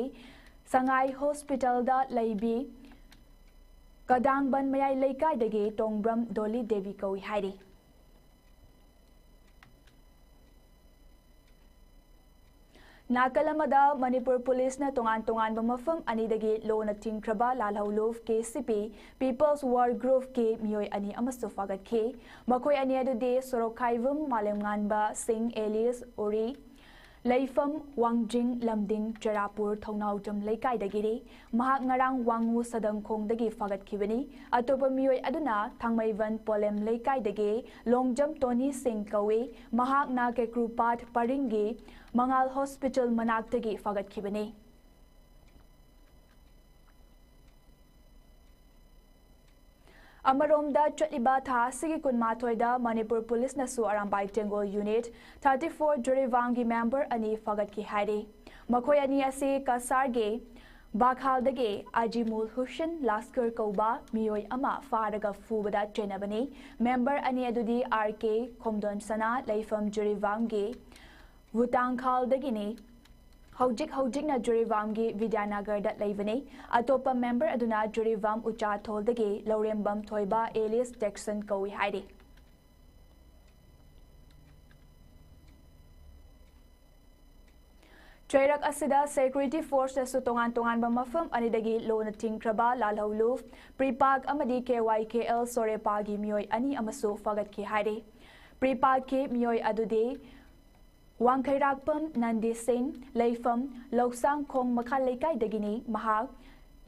ꯁꯉꯥꯏ Hospital ꯗ ꯂꯩꯕꯤ ꯀꯗꯥꯡꯕꯟ ꯃꯌꯥꯏ ꯂꯩꯀꯥꯏꯗꯒꯤ ꯇꯣꯡꯕ꯭ꯔꯝ ꯗꯣꯂꯤ ꯗꯦꯕꯤ ꯀꯧꯏ ꯍꯥꯏꯔꯤ꯫ ꯅꯥꯀꯜ ꯑꯃꯗ, ꯃꯅꯤꯄꯨꯔ ꯄꯨꯂꯤꯁꯅ ꯇꯣꯉꯥꯟ ꯇꯣꯉꯥꯟꯕ ꯃꯐꯝ ꯑꯅꯤꯗꯒꯤ ꯂꯣꯅ ꯊꯤꯡꯈ꯭ꯔꯕ ꯂꯥꯜꯍꯧꯂꯨꯞ K C P People's War Group ꯀꯤ ꯃꯤꯑꯣꯏ ꯑꯅꯤ ꯑꯃꯁꯨ ꯐꯥꯒꯠꯈꯤ꯫ ꯃꯈꯣꯏ ꯑꯅꯤ ꯑꯗꯨꯗꯤ ꯁꯣꯔꯣꯛꯈꯥꯏꯕꯝ ꯃꯥꯂꯦꯝꯉꯥꯟꯕ ꯁꯤꯡ alias ꯎꯔꯤ, ꯂꯩꯐꯝ ꯋꯥꯡꯖꯤꯡ ꯂꯝꯗꯤꯡ ꯆꯔꯥꯄꯨꯔ ꯊꯧꯅꯥꯎꯖꯝ ꯂꯩꯀꯥꯏꯗꯒꯤꯅꯤ꯫ ꯃꯍꯥꯛ ꯉꯔꯥꯡ ꯋꯥꯡꯉꯨ ꯁꯗꯪꯈꯣꯡꯗꯒꯤ ꯐꯥꯒꯠꯈꯤꯕꯅꯤ꯫ ꯑꯇꯣꯞꯄ ꯃꯤꯑꯣꯏ ꯑꯗꯨꯅ ꯊꯥꯡꯃꯩꯕꯟ ꯄꯣꯂꯦꯝ ꯂꯩꯀꯥꯏꯗꯒꯤ ꯂꯣꯡꯖꯝ ꯇꯣꯅꯤ ꯁꯤꯡ ꯀꯧꯏ꯫ ꯃꯍꯥꯛꯅ ꯀꯦꯀ꯭ꯔꯨꯄꯥꯠ ꯄꯔꯤꯡꯒꯤ ꯃꯉꯥꯜ Hospital ꯃꯅꯥꯛꯇꯒꯤ ꯐꯥꯒꯠꯈꯤꯕꯅꯤ꯫ ꯑꯃꯔꯣꯝꯗ, ꯆꯠꯂꯤꯕ ꯊꯥ ꯑꯁꯤꯒꯤ ꯀꯨꯟꯃꯥꯊꯣꯏꯗ Manipur ꯄꯨꯂꯤꯁꯅꯁꯨ Arambai ꯇꯦꯡꯒꯣꯜ Unit thirty four ꯖꯤꯔꯤꯕꯥꯝꯒꯤ member ꯑꯅꯤ ꯐꯥꯒꯠꯈꯤ ꯍꯥꯏꯔꯤ꯫ ꯃꯈꯣꯏ ꯑꯅꯤ ꯑꯁꯤ ꯀꯁꯥꯔꯒꯤ ꯕꯥꯈꯥꯜꯗꯒꯤ ꯑꯖꯤꯃꯨꯜ ꯍꯨꯁꯦꯟ ꯂꯥꯁꯀꯔ ꯀꯧꯕ ꯃꯤꯑꯣꯏ ꯑꯃ ꯐꯥꯔꯒ ꯐꯨꯕꯗ ꯆꯦꯟꯅꯕꯅꯤ꯫ Member ꯑꯅꯤ ꯑꯗꯨꯗꯤ R K ꯈꯣꯝꯗꯣꯟꯁꯅꯥ, ꯂꯩꯐꯝ ꯖꯤꯔꯤꯕꯥꯝꯒꯤ ꯋꯨꯇꯥꯡꯈꯥꯜꯗꯒꯤꯅꯤ꯫ ꯍꯧꯖꯤꯛ ꯍꯧꯖꯤꯛꯅ ꯖꯤꯔꯤꯕꯥꯝꯒꯤ ꯕꯤꯗ꯭ꯌꯥꯅꯒꯔꯗ ꯂꯩꯕꯅꯤ꯫ ꯑꯇꯣꯞꯄ ꯃꯦꯝꯕꯔ ꯑꯗꯨꯅ ꯖꯤꯔꯤꯕꯥꯝ ꯎꯆꯥꯊꯣꯜꯗꯒꯤ ꯂꯧꯔꯦꯝꯕꯝ ꯊꯣꯏꯕ ꯑꯦꯂꯤꯁ ꯖꯦꯛꯁꯟ ꯀꯧꯏ ꯍꯥꯏꯔꯤ꯫ ꯆꯩꯔꯛ ꯑꯁꯤꯗ ꯁꯦꯀ꯭ꯌꯨꯔꯤꯇꯤ ꯐꯣꯔꯁꯇꯁꯨ ꯇꯣꯉꯥꯟ ꯇꯣꯉꯥꯟꯕ ꯃꯐꯝ ꯑꯅꯤꯗꯒꯤ ꯂꯣꯅ ꯊꯤꯡꯈ꯭ꯔꯕ ꯂꯥꯜꯍꯧꯂꯨꯞ ꯄ꯭ꯔꯤꯄꯥꯛ ꯑꯃꯗꯤ ꯀꯦ ꯋꯥꯏ ꯀꯦ ꯑꯦꯜ ꯁꯣꯔꯦꯄꯥꯒꯤ ꯃꯤꯑꯣꯏ ꯑꯅꯤ ꯑꯃꯁꯨ ꯐꯥꯒꯠꯈꯤ ꯍꯥꯏꯔꯤ꯫ ꯄ꯭ꯔꯤꯄꯥꯛꯀꯤ ꯃꯤꯑꯣꯏ ꯑꯗꯨꯗꯤ ꯋꯥꯡꯈꯩꯔꯥꯛꯄꯝ ꯅꯟꯗꯤ ꯁꯤꯡ, ꯂꯩꯐꯝ ꯂꯧꯁꯥꯡꯈꯣꯡ ꯃꯈꯥ ꯂꯩꯀꯥꯏꯗꯒꯤꯅꯤ꯫ ꯃꯍꯥꯛ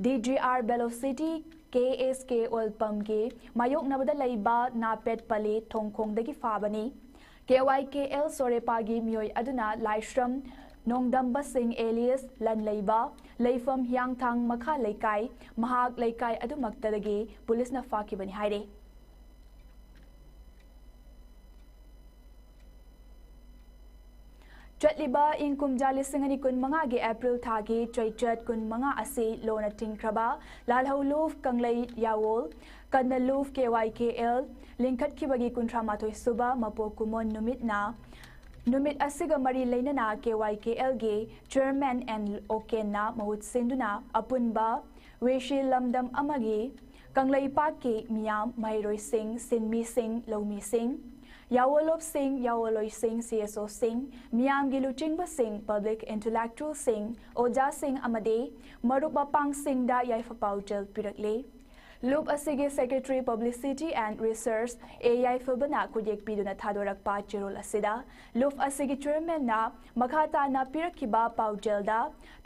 ꯗꯤ ꯖꯤ ꯑꯥꯔ ꯕꯦꯂꯣꯁꯤꯇꯤ ꯀꯦ ꯑꯦꯁ ꯀꯦ ꯑꯣꯏꯜ ꯄꯝꯒꯤ ꯃꯥꯌꯣꯛꯅꯕꯗ ꯂꯩꯕ ꯅꯥꯄꯦꯠ ꯄꯂꯦ ꯊꯣꯡꯈꯣꯡꯗꯒꯤ ꯐꯥꯕꯅꯤ꯫ ꯀꯦ ꯋꯥꯏ ꯀꯦ ꯑꯦꯜ ꯁꯣꯔꯦꯄꯥꯒꯤ ꯃꯤꯑꯣꯏ ꯑꯗꯨꯅ ꯂꯥꯏꯁ꯭ꯔꯝ ꯅꯣꯡꯗꯝꯕ ꯁꯤꯡ ꯑꯦꯂꯤꯌꯁ ꯂꯟ ꯂꯩꯕ, ꯂꯩꯐꯝ ꯍꯤꯌꯥꯡꯊꯥꯡ ꯃꯈꯥ ꯂꯩꯀꯥꯏ, ꯃꯍꯥꯛ ꯂꯩꯀꯥꯏ ꯑꯗꯨꯃꯛꯇꯗꯒꯤ ꯄꯨꯂꯤꯁꯅ ꯐꯥꯈꯤꯕꯅꯤ ꯍꯥꯏꯔꯤ꯫ ꯆꯠꯂꯤꯕ ꯏꯪ ꯀꯨꯝꯖꯥ ꯂꯤꯁꯤꯡ ꯑꯅꯤ ꯀꯨꯟꯃꯉꯥꯒꯤ ꯑꯦꯄ꯭ꯔꯤꯜ ꯊꯥꯒꯤ ꯆꯩꯆꯠ ꯀꯨꯟꯃꯉꯥ ꯑꯁꯤ ꯂꯣꯅ ꯊꯤꯡꯈ꯭ꯔꯕ ꯂꯥꯜꯍꯧꯂꯨꯞ ꯀꯪꯂꯩ ꯌꯥꯋꯣꯜ ꯀꯟꯅꯂꯨꯞ ꯀꯦ ꯋꯥꯏ ꯀꯦ ꯑꯦꯜ ꯂꯤꯡꯈꯠꯈꯤꯕꯒꯤ ꯀꯨꯟꯊ꯭ꯔꯥ ꯃꯥꯊꯣꯏ ꯁꯨꯕ ꯃꯄꯣꯛ ꯀꯨꯝꯑꯣꯟ ꯅꯨꯃꯤꯠꯅ, ꯅꯨꯃꯤꯠ ꯑꯁꯤꯒ ꯃꯔꯤ ꯂꯩꯅꯅ K Y K algae chairman and ꯑꯣꯀꯦꯟꯅ ꯃꯍꯨꯠ ꯁꯤꯟꯗꯨꯅ ꯑꯄꯨꯟꯕ ꯋꯦꯁꯤ ꯂꯝꯗꯝ ꯑꯃꯒꯤ ꯀꯪꯂꯩꯄꯥꯛꯀꯤ ꯃꯤꯌꯥꯝ, ꯃꯍꯩꯔꯣꯏꯁꯤꯡ, ꯁꯤꯟꯃꯤꯁꯤꯡ, ꯂꯧꯃꯤꯁꯤꯡ, ꯌꯥꯋꯣꯂꯣꯞꯁꯤꯡ, ꯌꯥꯋꯣꯂꯣꯏꯁꯤꯡ, ꯁꯤ ꯑꯦꯁ ꯑꯣꯁꯤꯡ, ꯃꯤꯌꯥꯝꯒꯤ ꯂꯨꯆꯤꯡꯕꯁꯤꯡ, ꯄꯕ꯭ꯂꯤꯛ ꯏꯟꯇꯦꯂꯦꯛꯆꯨꯋꯦꯜꯁꯤꯡ, ꯑꯣꯖꯥꯁꯤꯡ ꯑꯃꯗꯤ ꯃꯔꯨꯞ ꯃꯄꯥꯡꯁꯤꯡꯗ ꯌꯥꯏꯐ ꯄꯥꯎꯖꯦꯜ ꯄꯤꯔꯛꯂꯤ꯫ ꯂꯨꯞ ꯑꯁꯤꯒꯤ ꯁꯦꯀ꯭ꯔꯦꯇꯔꯤ ꯄꯕ꯭ꯂꯤꯁꯤꯇꯤ ꯑꯦꯟ ꯔꯤꯁꯔꯁ ꯑꯦ ꯌꯥꯏꯐꯕꯅ ꯈꯨꯠꯌꯦꯛ ꯄꯤꯗꯨꯅ ꯊꯥꯗꯣꯔꯛꯄ ꯆꯦꯔꯣꯜ ꯑꯁꯤꯗ ꯂꯨꯞ ꯑꯁꯤꯒꯤ ꯆꯤꯌꯔꯃꯦꯟꯅ ꯃꯈꯥ ꯇꯥꯅ ꯄꯤꯔꯛꯈꯤꯕ ꯄꯥꯎꯖꯦꯜꯗ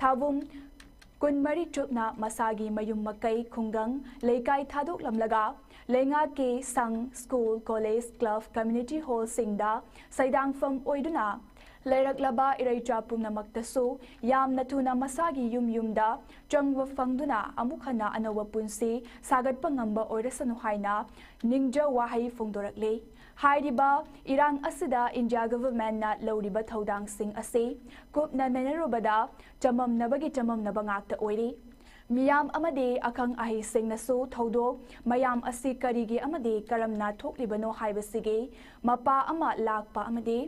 ꯊꯥꯕꯨꯝ ꯀꯨꯟꯃꯔꯤ ꯆꯨꯞꯅ ꯃꯁꯥꯒꯤ ꯃꯌꯨꯝ ꯃꯀꯩ, ꯈꯨꯡꯒꯪ, ꯂꯩꯀꯥꯏ ꯊꯥꯗꯣꯛꯂꯝꯂꯒ ꯂꯩꯉꯥꯛꯀꯤ ꯁꯪ, ꯁ꯭ꯀꯨꯜ, ꯀꯣꯂꯦꯖ, ꯀ꯭ꯂꯕ, ꯀꯝꯃ꯭ꯌꯨꯅꯤꯇꯤ ꯍꯣꯜꯁꯤꯡꯗ ꯁꯩꯗꯥꯡꯐꯝ ꯑꯣꯏꯗꯨꯅ ꯂꯩꯔꯛꯂꯕ ꯏꯔꯩꯆꯥ ꯄꯨꯝꯅꯃꯛꯇꯁꯨ ꯌꯥꯝꯅ ꯊꯨꯅ ꯃꯁꯥꯒꯤ ꯌꯨꯝ ꯌꯨꯝꯗ ꯆꯪꯕ ꯐꯪꯗꯨꯅ ꯑꯃꯨꯛ ꯍꯟꯅ ꯑꯅꯧꯕ ꯄꯨꯟꯁꯤ ꯁꯥꯒꯠꯄ ꯉꯝꯕ ꯑꯣꯏꯔꯁꯅꯨ ꯍꯥꯏꯅ ꯅꯤꯡꯖ ꯋꯥꯍꯩ ꯐꯣꯡꯗꯣꯔꯛꯂꯤ꯫ ꯍꯥꯏꯔꯤꯕ ꯏꯔꯥꯡ ꯑꯁꯤꯗ ꯏꯟꯗꯤꯌꯥ ꯒꯚꯔꯟꯃꯦꯟꯠꯅ ꯂꯧꯔꯤꯕ ꯊꯧꯗꯥꯡꯁꯤꯡ ꯑꯁꯤ ꯀꯨꯞꯅ ꯅꯩꯅꯔꯨꯕꯗ ꯆꯃꯝꯅꯕꯒꯤ ꯆꯃꯝꯅꯕ ꯉꯥꯛꯇ ꯑꯣꯏꯔꯤ꯫ ꯃꯤꯌꯥꯝ ꯑꯃꯗꯤ ꯑꯈꯪ ꯑꯍꯩꯁꯤꯡꯅꯁꯨ ꯊꯧꯗꯣꯛ ꯃꯌꯥꯝ ꯑꯁꯤ ꯀꯔꯤꯒꯤ ꯑꯃꯗꯤ ꯀꯔꯝꯅ ꯊꯣꯛꯂꯤꯕꯅꯣ ꯍꯥꯏꯕꯁꯤꯒꯤ ꯃꯄꯥ ꯑꯃ ꯂꯥꯛꯄ ꯑꯃꯗꯤ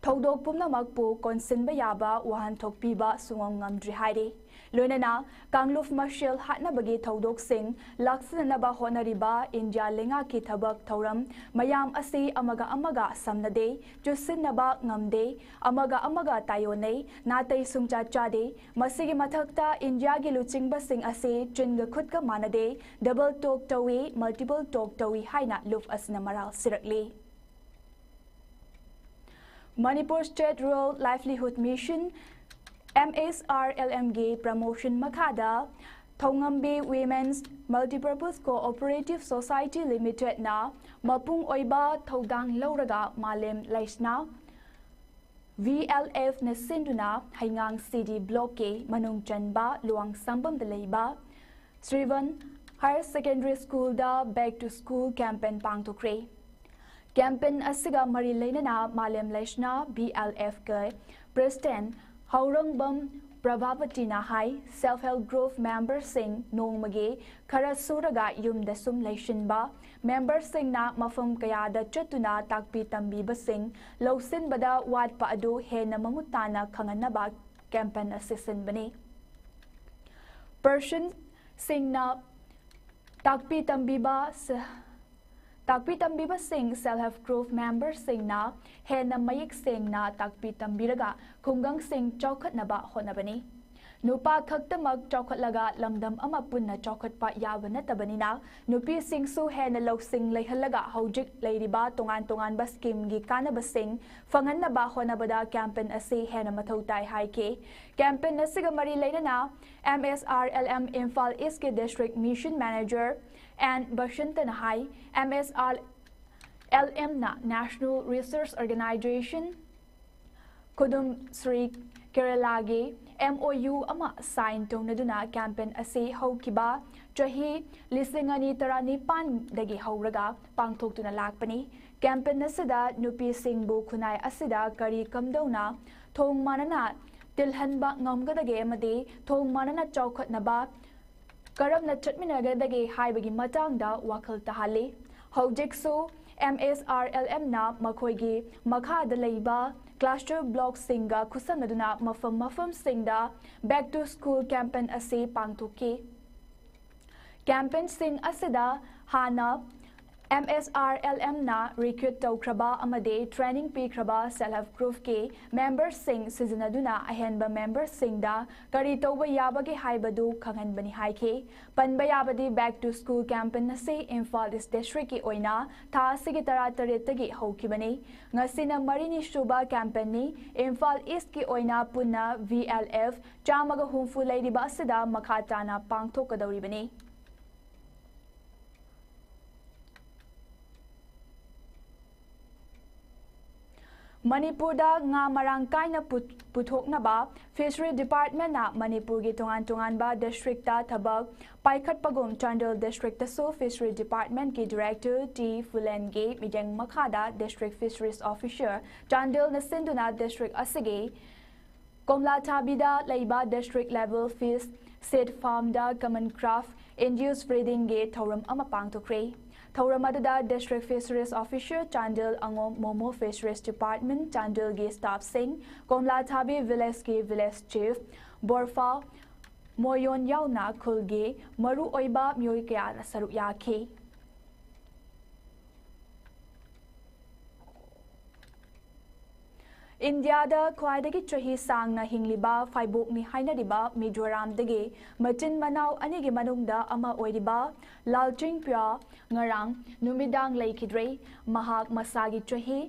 ꯊꯧꯗꯣꯛ ꯄꯨꯝꯅꯃꯛꯄꯨ ꯀꯣꯟꯁꯤꯟꯕ ꯌꯥꯕ ꯋꯥꯍꯟꯊꯣꯛ ꯄꯤꯕ ꯁꯨꯡꯉꯝ ꯉꯝꯗ꯭ꯔꯤ ꯍꯥꯏꯔꯤ꯫ ꯂꯣꯏꯅꯅ ꯀꯥꯡꯂꯨꯞ ꯃꯁꯦꯜ ꯍꯥꯠꯅꯕꯒꯤ ꯊꯧꯗꯣꯛꯁꯤꯡ ꯂꯥꯛꯁꯤꯟꯅꯅꯕ ꯍꯣꯠꯅꯔꯤꯕ ꯏꯟꯗꯤꯌꯥ ꯂꯩꯉꯥꯛꯀꯤ ꯊꯕꯛ ꯊꯧꯔꯝ ꯃꯌꯥꯝ ꯑꯁꯤ ꯑꯃꯒ ꯑꯃꯒ ꯁꯝꯅꯗꯦ, ꯆꯨꯁꯤꯟꯅꯕ ꯉꯝꯗꯦ, ꯑꯃꯒ ꯑꯃꯒ ꯇꯥꯏꯑꯣꯟꯅꯩ, ꯅꯥꯇꯩ ꯁꯨꯡꯆꯥ ꯆꯥꯗꯦ꯫ ꯃꯁꯤꯒꯤ ꯃꯊꯛꯇ ꯏꯟꯗꯤꯌꯥꯒꯤ ꯂꯨꯆꯤꯡꯕꯁꯤꯡ ꯑꯁꯤ ꯆꯤꯟꯒ ꯈꯨꯠꯀ ꯃꯥꯟꯅꯗꯦ, ꯗꯕꯜ ꯇꯣꯛ ꯇꯧꯏ, ꯃꯜꯇꯤꯄꯜ ꯇꯣꯛ ꯇꯧꯏ ꯍꯥꯏꯅ ꯂꯨꯞ ꯑꯁꯤꯅ ꯃꯔꯥꯜ ꯁꯤꯔꯛꯂꯤ꯫ Manipur State Rural Livelihood Mission, M S R L M ꯒꯤ ꯄ꯭ꯔꯃꯣꯁꯟ ꯃꯈꯥꯗ ꯊꯧꯉꯝꯕꯤ Women's Multipurpose Cooperative Society Limitedꯅ ꯃꯄꯨꯡ ꯑꯣꯏꯕ ꯊꯧꯗꯥꯡ ꯂꯧꯔꯒ ꯃꯥꯂꯦꯝ ꯂꯩꯁꯅꯥ V L Fꯅ ꯁꯤꯟꯗꯨꯅ ꯍꯩꯉꯥꯡ C D Blockꯀꯤ ꯃꯅꯨꯡ ꯆꯟꯕ ꯂꯨꯋꯥꯡꯁꯥꯡꯕꯝꯗ ꯂꯩꯕ Srivan Higher Secondary Schoolꯗ Back to School campaign ꯄꯥꯡꯊꯣꯛꯈ꯭ꯔꯦ꯫ Campaign ꯑꯁꯤꯒ ꯃꯔꯤ ꯂꯩꯅꯅ ꯃꯥꯂꯦꯝ ꯂꯩꯁꯅꯥ V L Fꯀꯤ President ꯍꯧꯔꯪꯕꯝ ꯄ꯭ꯔꯚꯥꯕꯇꯤꯅ ꯍꯥꯏ, Self Help Group memberꯁꯤꯡ ꯅꯣꯡꯃꯒꯤ ꯈꯔ ꯁꯨꯔꯒ ꯌꯨꯝꯗ ꯁꯨꯝ ꯂꯩꯁꯤꯟꯕ, memberꯁꯤꯡꯅ ꯃꯐꯝ ꯀꯌꯥꯗ ꯆꯠꯇꯨꯅ ꯇꯥꯛꯄꯤ ꯇꯝꯕꯤꯕꯁꯤꯡ ꯂꯧꯁꯤꯟꯕꯗ ꯋꯥꯠꯄ ꯑꯗꯨ ꯍꯦꯟꯅ ꯃꯃꯨꯠ ꯇꯥꯅ ꯈꯪꯍꯟꯅꯕ campaign ꯑꯁꯤ ꯁꯤꯟꯕꯅꯤ꯫ Personꯁꯤꯡꯅ ꯇꯥꯛꯄꯤ ꯇꯝꯕꯤꯕ ꯁ-, ꯇꯥꯛꯄꯤ ꯇꯝꯕꯤꯕꯁꯤꯡ Self Help Group memberꯁꯤꯡꯅ ꯍꯦꯟꯅ ꯃꯌꯦꯛ ꯁꯦꯡꯅ ꯇꯥꯛꯄꯤ ꯇꯝꯕꯤꯔꯒ ꯈꯨꯡꯒꯪꯁꯤꯡ ꯆꯥꯎꯈꯠꯅꯕ ꯍꯣꯠꯅꯕꯅꯤ꯫ ꯅꯨꯄꯥ ꯈꯛꯇꯃꯛ ꯆꯥꯎꯈꯠꯂꯒ ꯂꯝꯗꯝ ꯑꯃ ꯄꯨꯟꯅ ꯆꯥꯎꯈꯠꯄ ꯌꯥꯕ ꯅꯠꯇꯕꯅꯤꯅ, ꯅꯨꯄꯤꯁꯤꯡꯁꯨ ꯍꯦꯟꯅ ꯂꯧꯁꯤꯡ ꯂꯩꯍꯜꯂꯒ ꯍꯧꯖꯤꯛ ꯂꯩꯔꯤꯕ ꯇꯣꯉꯥꯟ ꯇꯣꯉꯥꯟꯕ schemeꯒꯤ ꯀꯥꯟꯅꯕꯁꯤꯡ ꯐꯪꯍꯟꯅꯕ ꯍꯣꯠꯅꯕꯗ campaign ꯑꯁꯤ ꯍꯦꯟꯅ ꯃꯊꯧ ꯇꯥꯏ ꯍꯥꯏꯈꯤ꯫ Campaign ꯑꯁꯤꯒ ꯃꯔꯤ ꯂꯩꯅꯅ M S R L M Imphal Eastꯀꯤ District Mission Manager N ꯕꯁꯟꯇꯅ ꯍꯥꯏ, M S R L Mꯅ National Research Organization ꯈꯨꯗꯨꯝ ꯁ꯭ꯔꯤ ꯀꯦꯔꯂꯥꯒꯤ M O U ꯑꯃ sign ꯇꯧꯅꯗꯨꯅ campaign ꯑꯁꯤ ꯍꯧꯈꯤꯕ ꯆꯍꯤ ꯂꯤꯁꯤꯡ ꯑꯅꯤ ꯇꯔꯥꯅꯤꯄꯥꯟꯗꯒꯤ ꯍꯧꯔꯒ ꯄꯥꯡꯊꯣꯛꯇꯨꯅ ꯂꯥꯛꯄꯅꯤ꯫ Campaign ꯑꯁꯤꯗ ꯅꯨꯄꯤꯁꯤꯡꯕꯨ ꯈꯨꯟꯅꯥꯏ ꯑꯁꯤꯗ ꯀꯔꯤ ꯀꯝꯗꯧꯅ ꯊꯣꯡ ꯃꯥꯟꯅꯅ ꯇꯤꯜꯍꯟꯕ ꯉꯝꯒꯗꯒꯦ ꯑꯃꯗꯤ ꯊꯣꯡ ꯃꯥꯟꯅꯅ ꯆꯥꯎꯈꯠꯅꯕ ꯀꯔꯝꯅ ꯆꯠꯃꯤꯟꯅꯒꯗꯒꯦ ꯍꯥꯏꯕꯒꯤ ꯃꯇꯥꯡꯗ ꯋꯥꯈꯜ ꯇꯥꯍꯜꯂꯤ꯫ ꯍꯧꯖꯤꯛꯁꯨ M S R L Mꯅ ꯃꯈꯣꯏꯒꯤ ꯃꯈꯥꯗ ꯂꯩꯕ cluster blockꯁꯤꯡꯒ ꯈꯨꯠꯁꯝꯅꯗꯨꯅ ꯃꯐꯝ ꯃꯐꯝꯁꯤꯡꯗ Back to School campaign ꯑꯁꯤ ꯄꯥꯡꯊꯣꯛꯈꯤ꯫ Campaignꯁꯤꯡ ꯑꯁꯤꯗ ꯍꯥꯟꯅ M S R L Mꯅ recruit ꯇꯧꯈ꯭ꯔꯕ ꯑꯃꯗꯤ training ꯄꯤꯈ꯭ꯔꯕ self help groupꯀꯤ memberꯁꯤꯡ ꯁꯤꯖꯤꯟꯅꯗꯨꯅ ꯑꯍꯦꯟꯕ memberꯁꯤꯡꯗ ꯀꯔꯤ ꯇꯧꯕ ꯌꯥꯕꯒꯦ ꯍꯥꯏꯕꯗꯨ ꯈꯪꯍꯟꯕꯅꯤ ꯍꯥꯏꯈꯤ꯫ ꯄꯟꯕ ꯌꯥꯕꯗꯤ Back to School campaign ꯑꯁꯤ ꯏꯝꯐꯥꯜ East Districtꯀꯤ ꯑꯣꯏꯅ ꯊꯥ ꯑꯁꯤꯒꯤ ꯇꯔꯥꯇꯔꯦꯠꯇꯒꯤ ꯍꯧꯈꯤꯕꯅꯤ꯫ ꯉꯁꯤꯅ ꯃꯔꯤꯅꯤ ꯁꯨꯕ campaignꯅꯤ꯫ ꯏꯝꯐꯥꯜ Eastꯀꯤ ꯑꯣꯏꯅ ꯄꯨꯟꯅ V L F ꯆꯥꯝꯃꯒ ꯍꯨꯝꯐꯨ ꯂꯩꯔꯤꯕ ꯑꯁꯤꯗ ꯃꯈꯥ ꯇꯥꯅ ꯄꯥꯡꯊꯣꯛꯀꯗꯧꯔꯤꯕꯅꯤ꯫ ꯃꯅꯤꯄꯨꯔꯗ ꯉꯥ ꯃꯔꯥꯡ ꯀꯥꯏꯅ ꯄꯨ-, ꯄꯨꯊꯣꯛꯅꯕ Fishery Departmentꯅ ꯃꯅꯤꯄꯨꯔꯒꯤ ꯇꯣꯉꯥꯟ ꯇꯣꯉꯥꯟꯕ districtꯇ ꯊꯕꯛ ꯄꯥꯏꯈꯠꯄꯒꯨꯝ ꯆꯥꯟꯗꯦꯜ districtꯇꯁꯨ Fishery Departmentꯀꯤ Director T ꯐꯨꯂꯦꯟꯒꯤ ꯃꯤꯠꯌꯦꯡ ꯃꯈꯥꯗ District Fisheries Officer ꯆꯥꯟꯗꯦꯜꯅ ꯁꯤꯟꯗꯨꯅ district ꯑꯁꯤꯒꯤ ꯀꯣꯝꯂꯥꯊꯥꯕꯤꯗ ꯂꯩꯕ district level fish seed farmꯗ common craft induced breedingꯒꯤ ꯊꯧꯔꯝ ꯑꯃ ꯄꯥꯡꯊꯣꯛꯈ꯭ꯔꯦ꯫ ꯊꯧꯔꯝ ꯑꯗꯨꯗ District Fisheries Officer Chandel, ꯑꯉꯣꯝ momo Fisheries Department ꯆꯥꯟꯗꯦꯜꯒꯤ staffꯁꯤꯡ, ꯀꯣꯝꯂꯥꯊꯥꯕꯤ villageꯀꯤ village chief ꯕꯣꯔꯐꯥ ꯃꯣꯌꯣꯟ ꯌꯥꯎꯅ ꯈꯨꯜꯒꯤ ꯃꯔꯨꯑꯣꯏꯕ ꯃꯤꯑꯣꯏ ꯀꯌꯥꯅ ꯁꯔꯨꯛ ꯌꯥꯈꯤ꯫ ꯏꯟꯗꯤꯌꯥꯗ ꯈ꯭ꯋꯥꯏꯗꯒꯤ ꯆꯍꯤ ꯁꯥꯡꯅ ꯍꯤꯡꯂꯤꯕ ꯐꯥꯏꯕꯣꯛꯅꯤ ꯍꯥꯏꯅꯔꯤꯕ ꯃꯤꯖꯣꯔꯥꯝꯗꯒꯤ ꯃꯆꯤꯟ ꯃꯅꯥꯎ ꯑꯅꯤꯒꯤ ꯃꯅꯨꯡꯗ ꯑꯃ ꯑꯣꯏꯔꯤꯕ ꯂꯥꯜꯆꯤꯡꯄ꯭ꯌꯥ ꯉꯔꯥꯡ ꯅꯨꯃꯤꯗꯥꯡ ꯂꯩꯈꯤꯗ꯭ꯔꯦ꯫ ꯃꯍꯥꯛ ꯃꯁꯥꯒꯤ ꯆꯍꯤ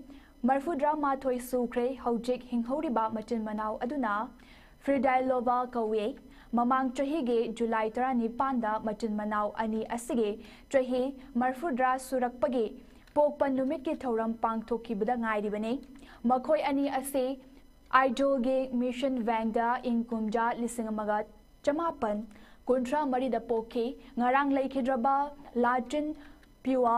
ꯃꯔꯤꯐꯨꯇꯔꯥꯃꯥꯊꯣꯏ ꯁꯨꯈ꯭ꯔꯦ꯫ ꯍꯧꯖꯤꯛ ꯍꯤꯡꯍꯧꯔꯤꯕ ꯃꯆꯤꯟ ꯃꯅꯥꯎ ꯑꯗꯨꯅ ꯐ꯭ꯔꯤꯗꯥꯏꯂꯣꯚꯥ ꯀꯧꯏ꯫ ꯃꯃꯥꯡ ꯆꯍꯤꯒꯤ ꯖꯨꯂꯥꯏ ꯇꯔꯥꯅꯤꯄꯥꯟꯗ ꯃꯆꯤꯟ ꯃꯅꯥꯎ ꯑꯅꯤ ꯑꯁꯤꯒꯤ ꯆꯍꯤ ꯃꯔꯤꯐꯨꯇꯔꯥ ꯁꯨꯔꯛꯄꯒꯤ ꯄꯣꯛꯄ ꯅꯨꯃꯤꯠꯀꯤ ꯊꯧꯔꯝ ꯄꯥꯡꯊꯣꯛꯈꯤꯕꯗ ꯉꯥꯏꯔꯤꯕꯅꯤ꯫ ꯃꯈꯣꯏ ꯑꯅꯤ ꯑꯁꯤ ꯑꯥꯏꯖꯣꯜꯒꯤ ꯃꯤꯁꯟ ꯚꯦꯟꯗ ꯏꯪ ꯀꯨꯝꯖꯥ ꯂꯤꯁꯤꯡ ꯑꯃꯒ ꯆꯃꯥꯄꯟ ꯀꯨꯟꯊ꯭ꯔꯥ ꯃꯔꯤꯗ ꯄꯣꯛꯈꯤ꯫ ꯉꯔꯥꯡ ꯂꯩꯈꯤꯗ꯭ꯔꯕ ꯂꯥꯆꯤꯟ ꯄ꯭ꯌꯨꯋꯥ,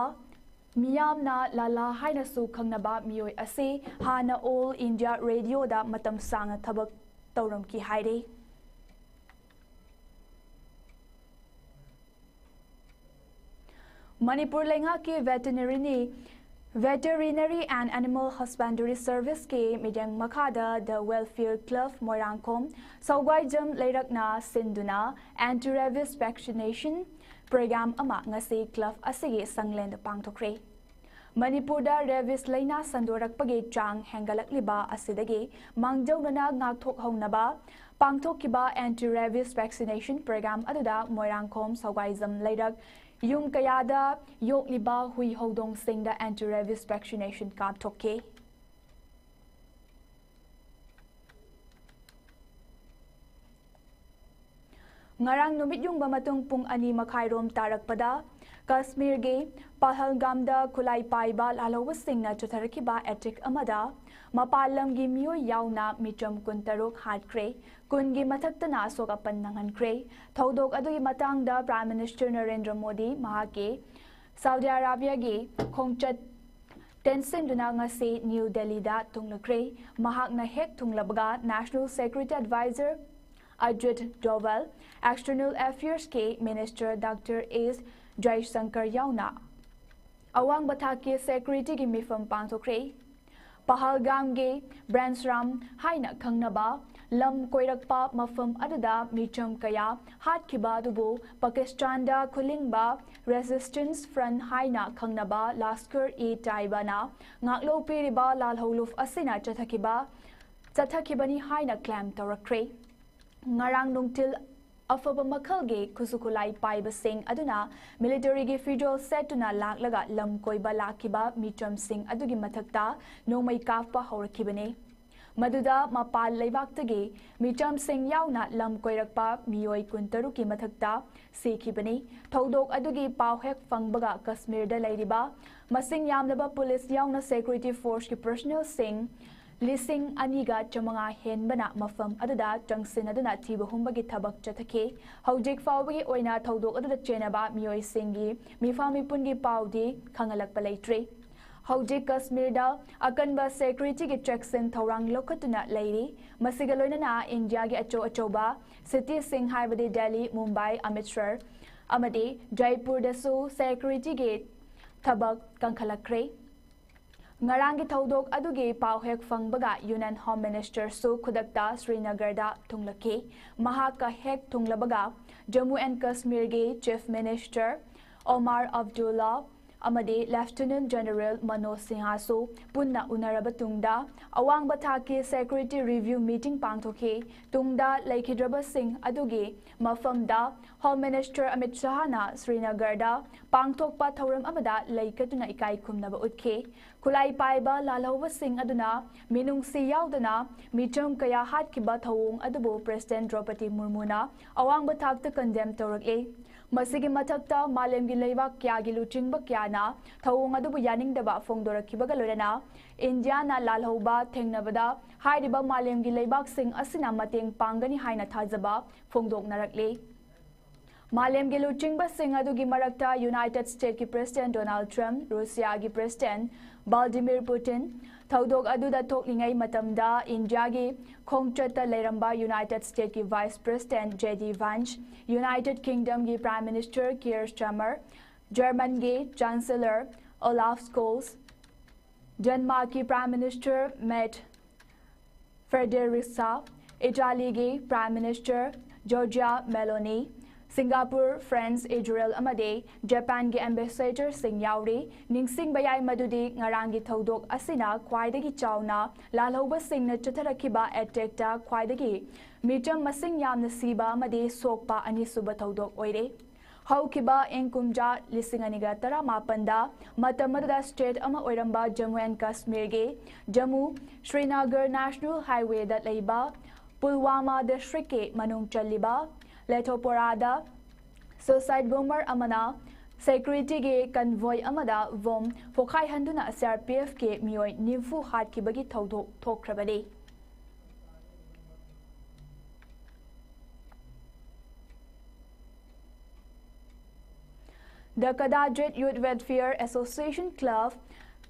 ꯃꯤꯌꯥꯝꯅ ꯂꯥꯂꯥ ꯍꯥꯏꯅꯁꯨ ꯈꯪꯅꯕ ꯃꯤꯑꯣꯏ ꯑꯁꯤ ꯍꯥꯟꯅ All India Radioꯗ ꯃꯇꯝ ꯁꯥꯡꯅ ꯊꯕꯛ ꯇꯧꯔꯝꯈꯤ ꯍꯥꯏꯔꯤ꯫ ꯃꯅꯤꯄꯨꯔ ꯂꯩꯉꯥꯛꯀꯤ ꯚꯦꯇꯤꯅꯔꯤꯅꯤ Veterinary and Animal Husbandry Service ꯀꯤ ꯃꯤꯠꯌꯦꯡ ꯃꯈꯥꯗ The Welfare Club ꯃꯣꯏꯔꯥꯡꯈꯣꯝ ꯁꯧꯒꯥꯏꯖꯝ ꯂꯩꯔꯛꯅ ꯁꯤꯟꯗꯨꯅ Anti Rabies Vaccination Program ꯑꯃ ꯉꯁꯤ club ꯑꯁꯤꯒꯤ ꯁꯪꯂꯦꯟꯗ ꯄꯥꯡꯊꯣꯛꯈ꯭ꯔꯦ꯫ ꯃꯅꯤꯄꯨꯔꯗ rabies ꯂꯩꯅꯥ ꯁꯟꯗꯣꯔꯛꯄꯒꯤ ꯆꯥꯡ ꯍꯦꯟꯒꯠꯂꯛꯂꯤꯕ ꯑꯁꯤꯗꯒꯤ ꯃꯥꯡꯖꯧꯅꯅ ꯉꯥꯛꯊꯣꯛꯍꯧꯅꯕ ꯄꯥꯡꯊꯣꯛꯈꯤꯕ Anti Rabies Vaccination Program ꯑꯗꯨꯗ ꯃꯣꯏꯔꯥꯡꯈꯣꯝ ꯁꯧꯒꯥꯏꯖꯝ ꯂꯩꯔꯛ ꯌꯨꯝ ꯀꯌꯥꯗ ꯌꯣꯛꯂꯤꯕ ꯍꯨꯏ ꯍꯧꯗꯣꯡꯁꯤꯡꯗ Anti Rabies Vaccination ꯀꯥꯞꯊꯣꯛꯈꯤ꯫ ꯉꯔꯥꯡ ꯅꯨꯃꯤꯠ ꯌꯨꯡꯕ ꯃꯇꯨꯡ ꯄꯨꯡ ꯑꯅꯤ ꯃꯈꯥꯏꯔꯣꯝ ꯇꯥꯔꯛꯄꯗ ꯀꯥꯁꯃꯤꯔꯒꯤ ꯄꯍꯜꯒꯥꯝꯗ ꯈꯨꯠꯂꯥꯏ ꯄꯥꯏꯕ ꯂꯥꯜꯍꯧꯕꯁꯤꯡꯅ ꯆꯠꯊꯔꯛꯈꯤꯕ attack ꯑꯃꯗ ꯃꯄꯥꯟ ꯂꯝꯒꯤ ꯃꯤꯑꯣꯏ ꯌꯥꯎꯅ ꯃꯤꯆꯝ ꯀꯨꯟꯇꯔꯨꯛ ꯍꯥꯠꯈ꯭ꯔꯦ, ꯀꯨꯟꯒꯤ ꯃꯊꯛꯇꯅ ꯑꯁꯣꯛ ꯑꯄꯟ ꯅꯪꯍꯟꯈ꯭ꯔꯦ꯫ ꯊꯧꯗꯣꯛ ꯑꯗꯨꯒꯤ ꯃꯇꯥꯡꯗ Prime Minister ꯅꯔꯦꯟꯗ꯭ꯔ ꯃꯣꯗꯤ ꯃꯍꯥꯛꯀꯤ ꯁꯥꯎꯗꯤ ꯑꯔꯥꯕꯤꯌꯥꯒꯤ ꯈꯣꯡꯆꯠ ꯇꯦꯟꯁꯤꯟꯗꯨꯅ ꯉꯁꯤ ꯅ꯭ꯌꯨ ꯗꯦꯜꯂꯤꯗ ꯊꯨꯡꯂꯈ꯭ꯔꯦ꯫ ꯃꯍꯥꯛꯅ ꯍꯦꯛ ꯊꯨꯡꯂꯕꯒ National Security Advisor Ajit Doval, External Affairs ꯀꯤ Minister Doctor S Jaishankar ꯌꯥꯎꯅ ꯑꯋꯥꯡꯕ ꯊꯥꯛꯀꯤ security ꯒꯤ ꯃꯤꯐꯝ ꯄꯥꯡꯊꯣꯛꯈ꯭ꯔꯦ꯫ ꯄꯍꯜꯒꯥꯝꯒꯤ ꯕ꯭ꯔꯦꯟꯁꯔꯥꯝ ꯍꯥꯏꯅ ꯈꯪꯅꯕ ꯂꯝ ꯀꯣꯏꯔꯛꯄ ꯃꯐꯝ ꯑꯗꯨꯗ ꯃꯤꯆꯝ ꯀꯌꯥ ꯍꯥꯠꯈꯤꯕ ꯑꯗꯨꯕꯨ ꯄꯥꯀꯤꯁꯇꯥꯟꯗ ꯈꯨꯂꯤꯡꯕ Resistance Front ꯍꯥꯏꯅ ꯈꯪꯅꯕ ꯂꯥꯁꯀꯔ-ꯏ-ꯇꯥꯏꯕꯥꯅ ꯉꯥꯛꯂꯧ ꯄꯤꯔꯤꯕ ꯂꯥꯜꯍꯧꯂꯨꯞ ꯑꯁꯤꯅ ꯆꯠꯊꯈꯤꯕ, ꯆꯠꯊꯈꯤꯕꯅꯤ ꯍꯥꯏꯅ claim ꯇꯧꯔꯛꯈ꯭ꯔꯦ꯫ ꯉꯔꯥꯡ ꯅꯨꯡꯊꯤꯜ ꯑꯐꯕ ꯃꯈꯜꯒꯤ ꯈꯨꯠꯁꯨ ꯈꯨꯠꯂꯥꯏ ꯄꯥꯏꯕꯁꯤꯡ ꯑꯗꯨꯅ military ꯒꯤ ꯐꯤꯖꯣꯜ ꯁꯦꯠꯇꯨꯅ ꯂꯥꯛꯂꯒ ꯂꯝ ꯀꯣꯏꯕ ꯂꯥꯛꯈꯤꯕ ꯃꯤꯆꯝꯁꯤꯡ ꯑꯗꯨꯒꯤ ꯃꯊꯛꯇ ꯅꯣꯡꯃꯩ ꯀꯥꯞꯄ ꯍꯧꯔꯛꯈꯤꯕꯅꯤ꯫ ꯃꯗꯨꯗ ꯃꯄꯥꯟ ꯂꯩꯕꯥꯛꯇꯒꯤ ꯃꯤꯆꯝꯁꯤꯡ ꯌꯥꯎꯅ ꯂꯝ ꯀꯣꯏꯔꯛꯄ ꯃꯤꯑꯣꯏ ꯀꯨꯟꯇꯔꯨꯛꯀꯤ ꯃꯊꯛꯇ ꯁꯤꯈꯤꯕꯅꯤ꯫ ꯊꯧꯗꯣꯛ ꯑꯗꯨꯒꯤ ꯄꯥꯎ ꯍꯦꯛ ꯐꯪꯕꯒ ꯀꯥꯁꯃꯤꯔꯗ ꯂꯩꯔꯤꯕ ꯃꯁꯤꯡ ꯌꯥꯝꯂꯕ police ꯌꯥꯎꯅ security force ꯀꯤ personnel ꯁꯤꯡ ꯂꯤꯁꯤꯡ ꯑꯅꯤꯒ ꯆꯥꯃꯉꯥ ꯍꯦꯟꯕꯅ ꯃꯐꯝ ꯑꯗꯨꯗ ꯆꯪꯁꯤꯟꯅꯗꯨꯅ ꯊꯤꯕ ꯍꯨꯝꯕꯒꯤ ꯊꯕꯛ ꯆꯠꯊꯈꯤ꯫ ꯍꯧꯖꯤꯛ ꯐꯥꯎꯕꯒꯤ ꯑꯣꯏꯅ ꯊꯧꯗꯣꯛ ꯑꯗꯨꯗ ꯆꯦꯟꯅꯕ ꯃꯤꯑꯣꯏꯁꯤꯡꯒꯤ ꯃꯤꯐꯝ ꯃꯤꯄꯨꯟꯒꯤ ꯄꯥꯎꯗꯤ ꯈꯪꯍꯜꯂꯛꯄ ꯂꯩꯇ꯭ꯔꯤ꯫ ꯍꯧꯖꯤꯛ ꯀꯥꯁꯃꯤꯔꯗ ꯑꯀꯟꯕ security ꯒꯤ ꯆꯦꯛꯁꯤꯟ ꯊꯧꯔꯥꯡ ꯂꯧꯈꯠꯇꯨꯅ ꯂꯩꯔꯤ꯫ ꯃꯁꯤꯒ ꯂꯣꯏꯅꯅ ꯏꯟꯗꯤꯌꯥꯒꯤ ꯑꯆꯧ ꯑꯆꯧꯕ city ꯁꯤꯡ ꯍꯥꯏꯕꯗꯤ ꯗꯦꯜꯂꯤ, ꯃꯨꯝꯕꯥꯏ, ꯑꯃ꯭ꯔꯤꯠꯁꯔ ꯑꯃꯗꯤ ꯖꯥꯏꯄꯨꯔꯗꯁꯨ security ꯒꯤ ꯊꯕꯛ ꯀꯟꯈꯠꯂꯛꯈ꯭ꯔꯦ꯫ ꯉꯔꯥꯡꯒꯤ ꯊꯧꯗꯣꯛ ꯑꯗꯨꯒꯤ ꯄꯥꯎ ꯍꯦꯛ ꯐꯪꯕꯒ Union Home Minister ꯁꯨ ꯈꯨꯗꯛꯇ ꯁ꯭ꯔꯤꯅꯒꯔꯗ ꯊꯨꯡꯂꯛꯈꯤ꯫ ꯃꯍꯥꯛꯀ ꯍꯦꯛ ꯊꯨꯡꯂꯕꯒ Jammu and Kashmir ꯒꯤ Chief Minister Omar Abdullah ꯑꯃꯗꯤ Lieutenant General Manoj Sinha ꯁꯨ ꯄꯨꯟꯅ ꯎꯅꯔꯕ ꯇꯨꯡꯗ ꯑꯋꯥꯡꯕ ꯊꯥꯛꯀꯤ security review meeting ꯄꯥꯡꯊꯣꯛꯈꯤ꯫ ꯇꯨꯡꯗ ꯂꯩꯈꯤꯗ꯭ꯔꯕꯁꯤꯡ ꯑꯗꯨꯒꯤ ꯃꯐꯝꯗ Home Minister Amit Shah ꯅ ꯁ꯭ꯔꯤꯅꯒꯔꯗ ꯄꯥꯡꯊꯣꯛꯄ ꯊꯧꯔꯝ ꯑꯃꯗ ꯂꯩꯀꯠꯇꯨꯅ ꯏꯀꯥꯏ ꯈꯨꯝꯅꯕ ꯎꯠꯈꯤ꯫ ꯈꯨꯠꯂꯥꯏ ꯄꯥꯏꯕ ꯂꯥꯜꯍꯧꯕꯁꯤꯡ ꯑꯗꯨꯅ ꯃꯤꯅꯨꯡꯁꯤ ꯌꯥꯎꯗꯅ ꯃꯤꯆꯝ ꯀꯌꯥ ꯍꯥꯠꯈꯤꯕ ꯊꯧꯑꯣꯡ ꯑꯗꯨꯕꯨ President Droupadi Murmu ꯅ ꯑꯋꯥꯡꯕ ꯊꯥꯛꯇ condemn ꯇꯧꯔꯛꯂꯤ꯫ ꯃꯁꯤꯒꯤ ꯃꯊꯛꯇ ꯃꯥꯂꯦꯝꯒꯤ ꯂꯩꯕꯥꯛ ꯀꯌꯥꯒꯤ ꯂꯨꯆꯤꯡꯕ ꯀꯌꯥꯅ ꯊꯧꯑꯣꯡ ꯑꯗꯨꯕꯨ ꯌꯥꯅꯤꯡꯗꯕ ꯐꯣꯡꯗꯣꯔꯛꯈꯤꯕꯒ ꯂꯣꯏꯅꯅ ꯏꯟꯗꯤꯌꯥꯅ ꯂꯥꯜꯍꯧꯕ ꯊꯦꯡꯅꯕꯗ ꯍꯥꯏꯔꯤꯕ ꯃꯥꯂꯦꯝꯒꯤ ꯂꯩꯕꯥꯛꯁꯤꯡ ꯑꯁꯤꯅ ꯃꯇꯦꯡ ꯄꯥꯡꯒꯅꯤ ꯍꯥꯏꯅ ꯊꯥꯖꯕ ꯐꯣꯡꯗꯣꯛꯅꯔꯛꯂꯤ꯫ ꯃꯥꯂꯦꯝꯒꯤ ꯂꯨꯆꯤꯡꯕꯁꯤꯡ ꯑꯗꯨꯒꯤ ꯃꯔꯛꯇ United States ꯀꯤ President Donald Trump, Russia ꯒꯤ President Vladimir Putin, ꯊꯧꯗꯣꯛ ꯑꯗꯨꯗ ꯊꯣꯛꯂꯤꯉꯩ ꯃꯇꯝꯗ ꯏꯟꯗꯤꯌꯥꯒꯤ ꯈꯣꯡꯆꯠꯇ ꯂꯩꯔꯝꯕ United States ꯀꯤ Vice President J D Vance, United Kingdom ꯒꯤ Prime Minister Keir Starmer, German ꯒꯤ Chancellor Olaf Scholz, Denmark ꯀꯤ Prime Minister Mette Frederiksen, Italy ꯒꯤ Prime Minister Giorgia Meloni, Singapore, France, Israel ꯑꯃꯗꯤ Japan ꯒꯤ ambassador ꯁꯤꯡ ꯌꯥꯎꯔꯤ꯫ ꯅꯤꯡꯁꯤꯡꯕ ꯌꯥꯏ ꯃꯗꯨꯗꯤ ꯉꯔꯥꯡꯒꯤ ꯊꯧꯗꯣꯛ ꯑꯁꯤꯅ ꯈ꯭ꯋꯥꯏꯗꯒꯤ ꯆꯥꯎꯅ ꯂꯥꯜꯍꯧꯕꯁꯤꯡꯅ ꯆꯠꯊꯔꯛꯈꯤꯕ attack ꯇ ꯈ꯭ꯋꯥꯏꯗꯒꯤ ꯃꯤꯆꯝ ꯃꯁꯤꯡ ꯌꯥꯝꯅ ꯁꯤꯕ ꯑꯃꯗꯤ ꯁꯣꯛꯄ ꯑꯅꯤꯁꯨꯕ ꯊꯧꯗꯣꯛ ꯑꯣꯏꯔꯦ꯫ ꯍꯧꯈꯤꯕ ꯏꯪ ꯀꯨꯝꯖꯥ ꯂꯤꯁꯤꯡ ꯑꯅꯤꯒ ꯇꯔꯥꯃꯥꯄꯟꯗ ꯃꯇꯝ ꯑꯗꯨꯗ state ꯑꯃ ꯑꯣꯏꯔꯝꯕ Jammu and Kashmir ꯒꯤ Jammu Srinagar National Highway ꯗ ꯂꯩꯕ Pulwama district ꯀꯤ ꯃꯅꯨꯡ ꯆꯜꯂꯤꯕ Lethopora ꯗ suicide bomber ꯑꯃꯅ security ꯒꯤ convoy ꯑꯃꯗ bomb ꯄꯣꯈꯥꯏꯍꯟꯗꯨꯅ C R P F ꯀꯤ ꯃꯤꯑꯣꯏ ꯅꯤꯐꯨ ꯍꯥꯠꯈꯤꯕꯒꯤ ꯊꯧꯗꯣꯛ ꯊꯣꯛꯈ꯭ꯔꯕꯅꯤ꯫ The Kadajit Youth Welfare Association Club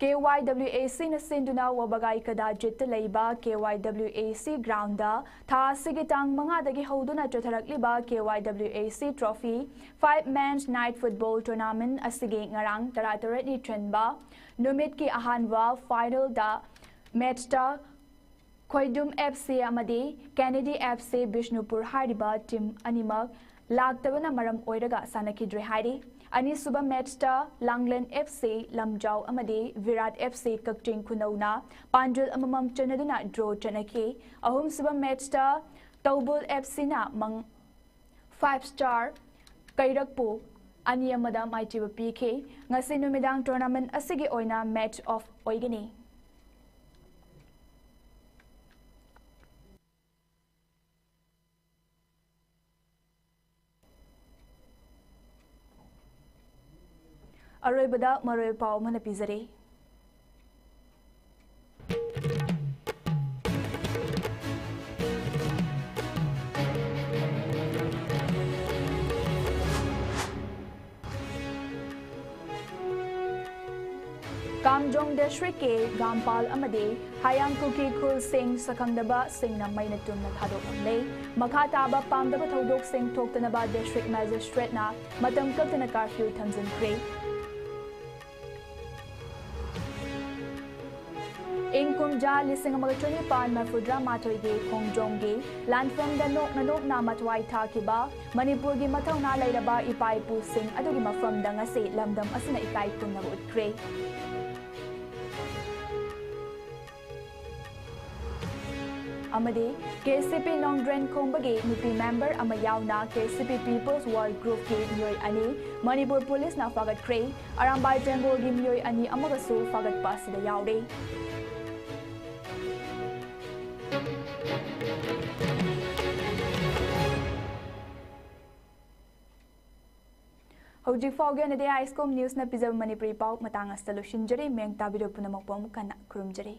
K Y W A ꯁꯤꯅ ꯁꯤꯟꯗꯨꯅ ꯋꯥꯕꯒꯥꯏ ꯀꯗꯥꯖꯤꯠꯇ ꯂꯩꯕ ꯀꯦ ꯋꯥꯏ ꯗꯕ꯭ꯂꯤꯎ ꯑꯦ ꯁꯤ ꯒ꯭ꯔꯥꯎꯟꯗ ꯊꯥ ꯑꯁꯤꯒꯤ ꯇꯥꯡ ꯃꯉꯥꯗꯒꯤ ꯍꯧꯗꯨꯅ ꯆꯠꯊꯔꯛꯂꯤꯕ ꯀꯦ Y W A C trophy five men's night football tournament ꯑꯁꯤꯒꯤ ꯉꯔꯥꯡ ꯇꯔꯥꯇꯔꯦꯠꯅꯤ ꯆꯟꯕ ꯅꯨꯃꯤꯠꯀꯤ ꯑꯍꯥꯟꯕ ꯐꯥꯏꯅꯦꯜꯗ ꯃꯦꯠꯁꯇ ꯈꯣꯏꯗꯨꯝ ꯑꯦꯐ ꯁꯤ ꯑꯃꯗꯤ ꯀꯦꯅꯦꯗꯤ ꯑꯦꯐ ꯁꯤ ꯕꯤꯁꯅꯨꯄꯨꯔ ꯍꯥꯏꯔꯤꯕ ꯇꯤꯝ ꯑꯅꯤꯃꯛ ꯂꯥꯛꯇꯕꯅ ꯃꯔꯝ ꯑꯣꯏꯔꯒ ꯁꯥꯟꯅꯈꯤꯗ꯭ꯔꯦ ꯍꯥꯏꯔꯤ꯫ ꯑꯅꯤꯁꯨꯕ ꯃꯦꯠꯁꯇ ꯂꯥꯡꯂꯦꯟ ꯑꯦꯐ ꯁꯤ ꯂꯝꯖꯥꯎ ꯑꯃꯗꯤ ꯚꯤꯔꯥꯠ ꯑꯦꯐ ꯁꯤ ꯀꯛꯆꯤꯡ ꯈꯨꯅꯧꯅ ꯄꯥꯟꯖꯜ ꯑꯃꯃꯝ ꯆꯟꯅꯗꯨꯅ ꯗ꯭ꯔꯣ ꯆꯠꯅꯈꯤ꯫ ꯑꯍꯨꯝꯁꯨꯕ ꯃꯦꯠꯁꯇ ꯇꯧꯕꯨꯜ ꯑꯦꯐ ꯁꯤꯅ ꯃꯪ ꯐꯥꯏꯚ ꯁ꯭ꯇꯥꯔ ꯀꯩꯔꯛꯄꯨ ꯑꯅꯤ ꯑꯃꯗ ꯃꯥꯏꯊꯤꯕ ꯄꯤꯈꯤ꯫ ꯉꯁꯤ ꯅꯨꯃꯤꯗꯥꯡ ꯇꯣꯔꯅꯥꯃꯦꯟꯠ ꯑꯁꯤꯒꯤ ꯑꯣꯏꯅ ꯃꯦꯠꯁ ꯑꯣꯐ ꯑꯣꯏꯒꯅꯤ꯫ ꯑꯔꯣꯏꯕꯗ ꯃꯔꯨꯑꯣꯏꯕ ꯄꯥꯎ ꯑꯃꯅ ꯄꯤꯖꯔꯤ꯫ ꯀꯥꯝꯖꯣꯡ ꯗꯤꯁꯇ꯭ꯔꯤꯛꯀꯤ ꯒꯥꯝꯄꯥꯜ ꯑꯃꯗꯤ ꯍꯥꯌꯥꯡ ꯀꯨꯀꯤ ꯈꯨꯜꯁꯤꯡ ꯁꯛꯈꯪꯗꯕꯁꯤꯡꯅ ꯃꯩꯅ ꯇꯨꯝꯅ ꯊꯥꯗꯣꯛꯂꯝꯂꯦ꯫ ꯃꯈꯥ ꯇꯥꯕ ꯄꯥꯝꯗꯕ ꯊꯧꯗꯣꯛꯁꯤꯡ ꯊꯣꯛꯇꯅꯕ ꯗꯤꯁꯇ꯭ꯔꯤꯛ ꯃꯦꯖꯤꯁꯇ꯭ꯔꯦꯠꯅ ꯃꯇꯝ ꯀꯛꯇꯅ ꯀꯥꯔꯐ꯭ꯌꯨ ꯊꯝꯖꯤꯟꯈ꯭ꯔꯦ꯫ ꯏꯪ ꯀꯨꯝꯖꯥ ꯂꯤꯁꯤꯡ ꯑꯃꯒ ꯆꯅꯤꯄꯥꯟ ꯃꯔꯤꯐꯨꯇꯔꯥꯃꯥꯊꯣꯏꯒꯤ ꯈꯣꯡꯖꯣꯝꯒꯤ ꯂꯥꯟꯐꯝꯗ ꯅꯣꯛꯅ ꯅꯣꯛꯅ ꯃꯊ꯭ꯋꯥꯏ ꯊꯥꯈꯤꯕ ꯃꯅꯤꯄꯨꯔꯒꯤ ꯃꯊꯧꯅꯥ ꯂꯩꯔꯕ ꯏꯄꯥ ꯏꯄꯨꯁꯤꯡ ꯑꯗꯨꯒꯤ ꯃꯐꯝꯗ ꯉꯁꯤ ꯂꯝꯗꯝ ꯑꯁꯤꯅ ꯏꯀꯥꯏ ꯈꯨꯝꯅꯕ ꯎꯠꯈ꯭ꯔꯦ꯫ ꯑꯃꯗꯤ ꯀꯦ ꯁꯤ ꯄꯤ ꯅꯣꯡꯗ꯭ꯔꯦꯟ ꯈꯣꯝꯕꯒꯤ ꯅꯨꯄꯤ ꯃꯦꯝꯕꯔ ꯑꯃ ꯌꯥꯎꯅ ꯀꯦ ꯁꯤ ꯄꯤ ꯄꯤꯄꯜꯁ ꯋꯥꯔ ꯒ꯭ꯔꯨꯞꯀꯤ ꯃꯤꯑꯣꯏ ꯑꯅꯤ ꯃꯅꯤꯄꯨꯔ ꯄꯨꯂꯤꯁꯅ ꯐꯥꯒꯠꯈ꯭ꯔꯦ꯫ ꯑꯔꯥꯝꯕꯥꯏ ꯇꯦꯡꯒꯣꯜꯒꯤ ꯃꯤꯑꯣꯏ ꯑꯅꯤ ꯑꯃꯒꯁꯨ ꯐꯥꯒꯠꯄ ꯑꯁꯤꯗ ꯌꯥꯎꯔꯦ꯫ ꯍꯧꯖꯤꯛ ꯐꯥꯎꯒꯤ ꯑꯣꯏꯅꯗꯤ ꯑꯥꯏꯁꯀꯣꯝ ꯅ꯭ꯌꯨꯁꯅ ꯄꯤꯖꯕ ꯃꯅꯤꯄꯨꯔꯤ ꯄꯥꯎ ꯃꯇꯥꯡ ꯑꯁꯤꯗ ꯂꯣꯏꯁꯤꯟꯖꯔꯤ꯫ ꯃꯌꯦꯛ ꯇꯥꯕꯤꯔꯕ ꯄꯨꯝꯅꯃꯛꯄꯨ ꯑꯃꯨꯛ ꯍꯟꯅ ꯈꯨꯔꯨꯝꯖꯔꯤ꯫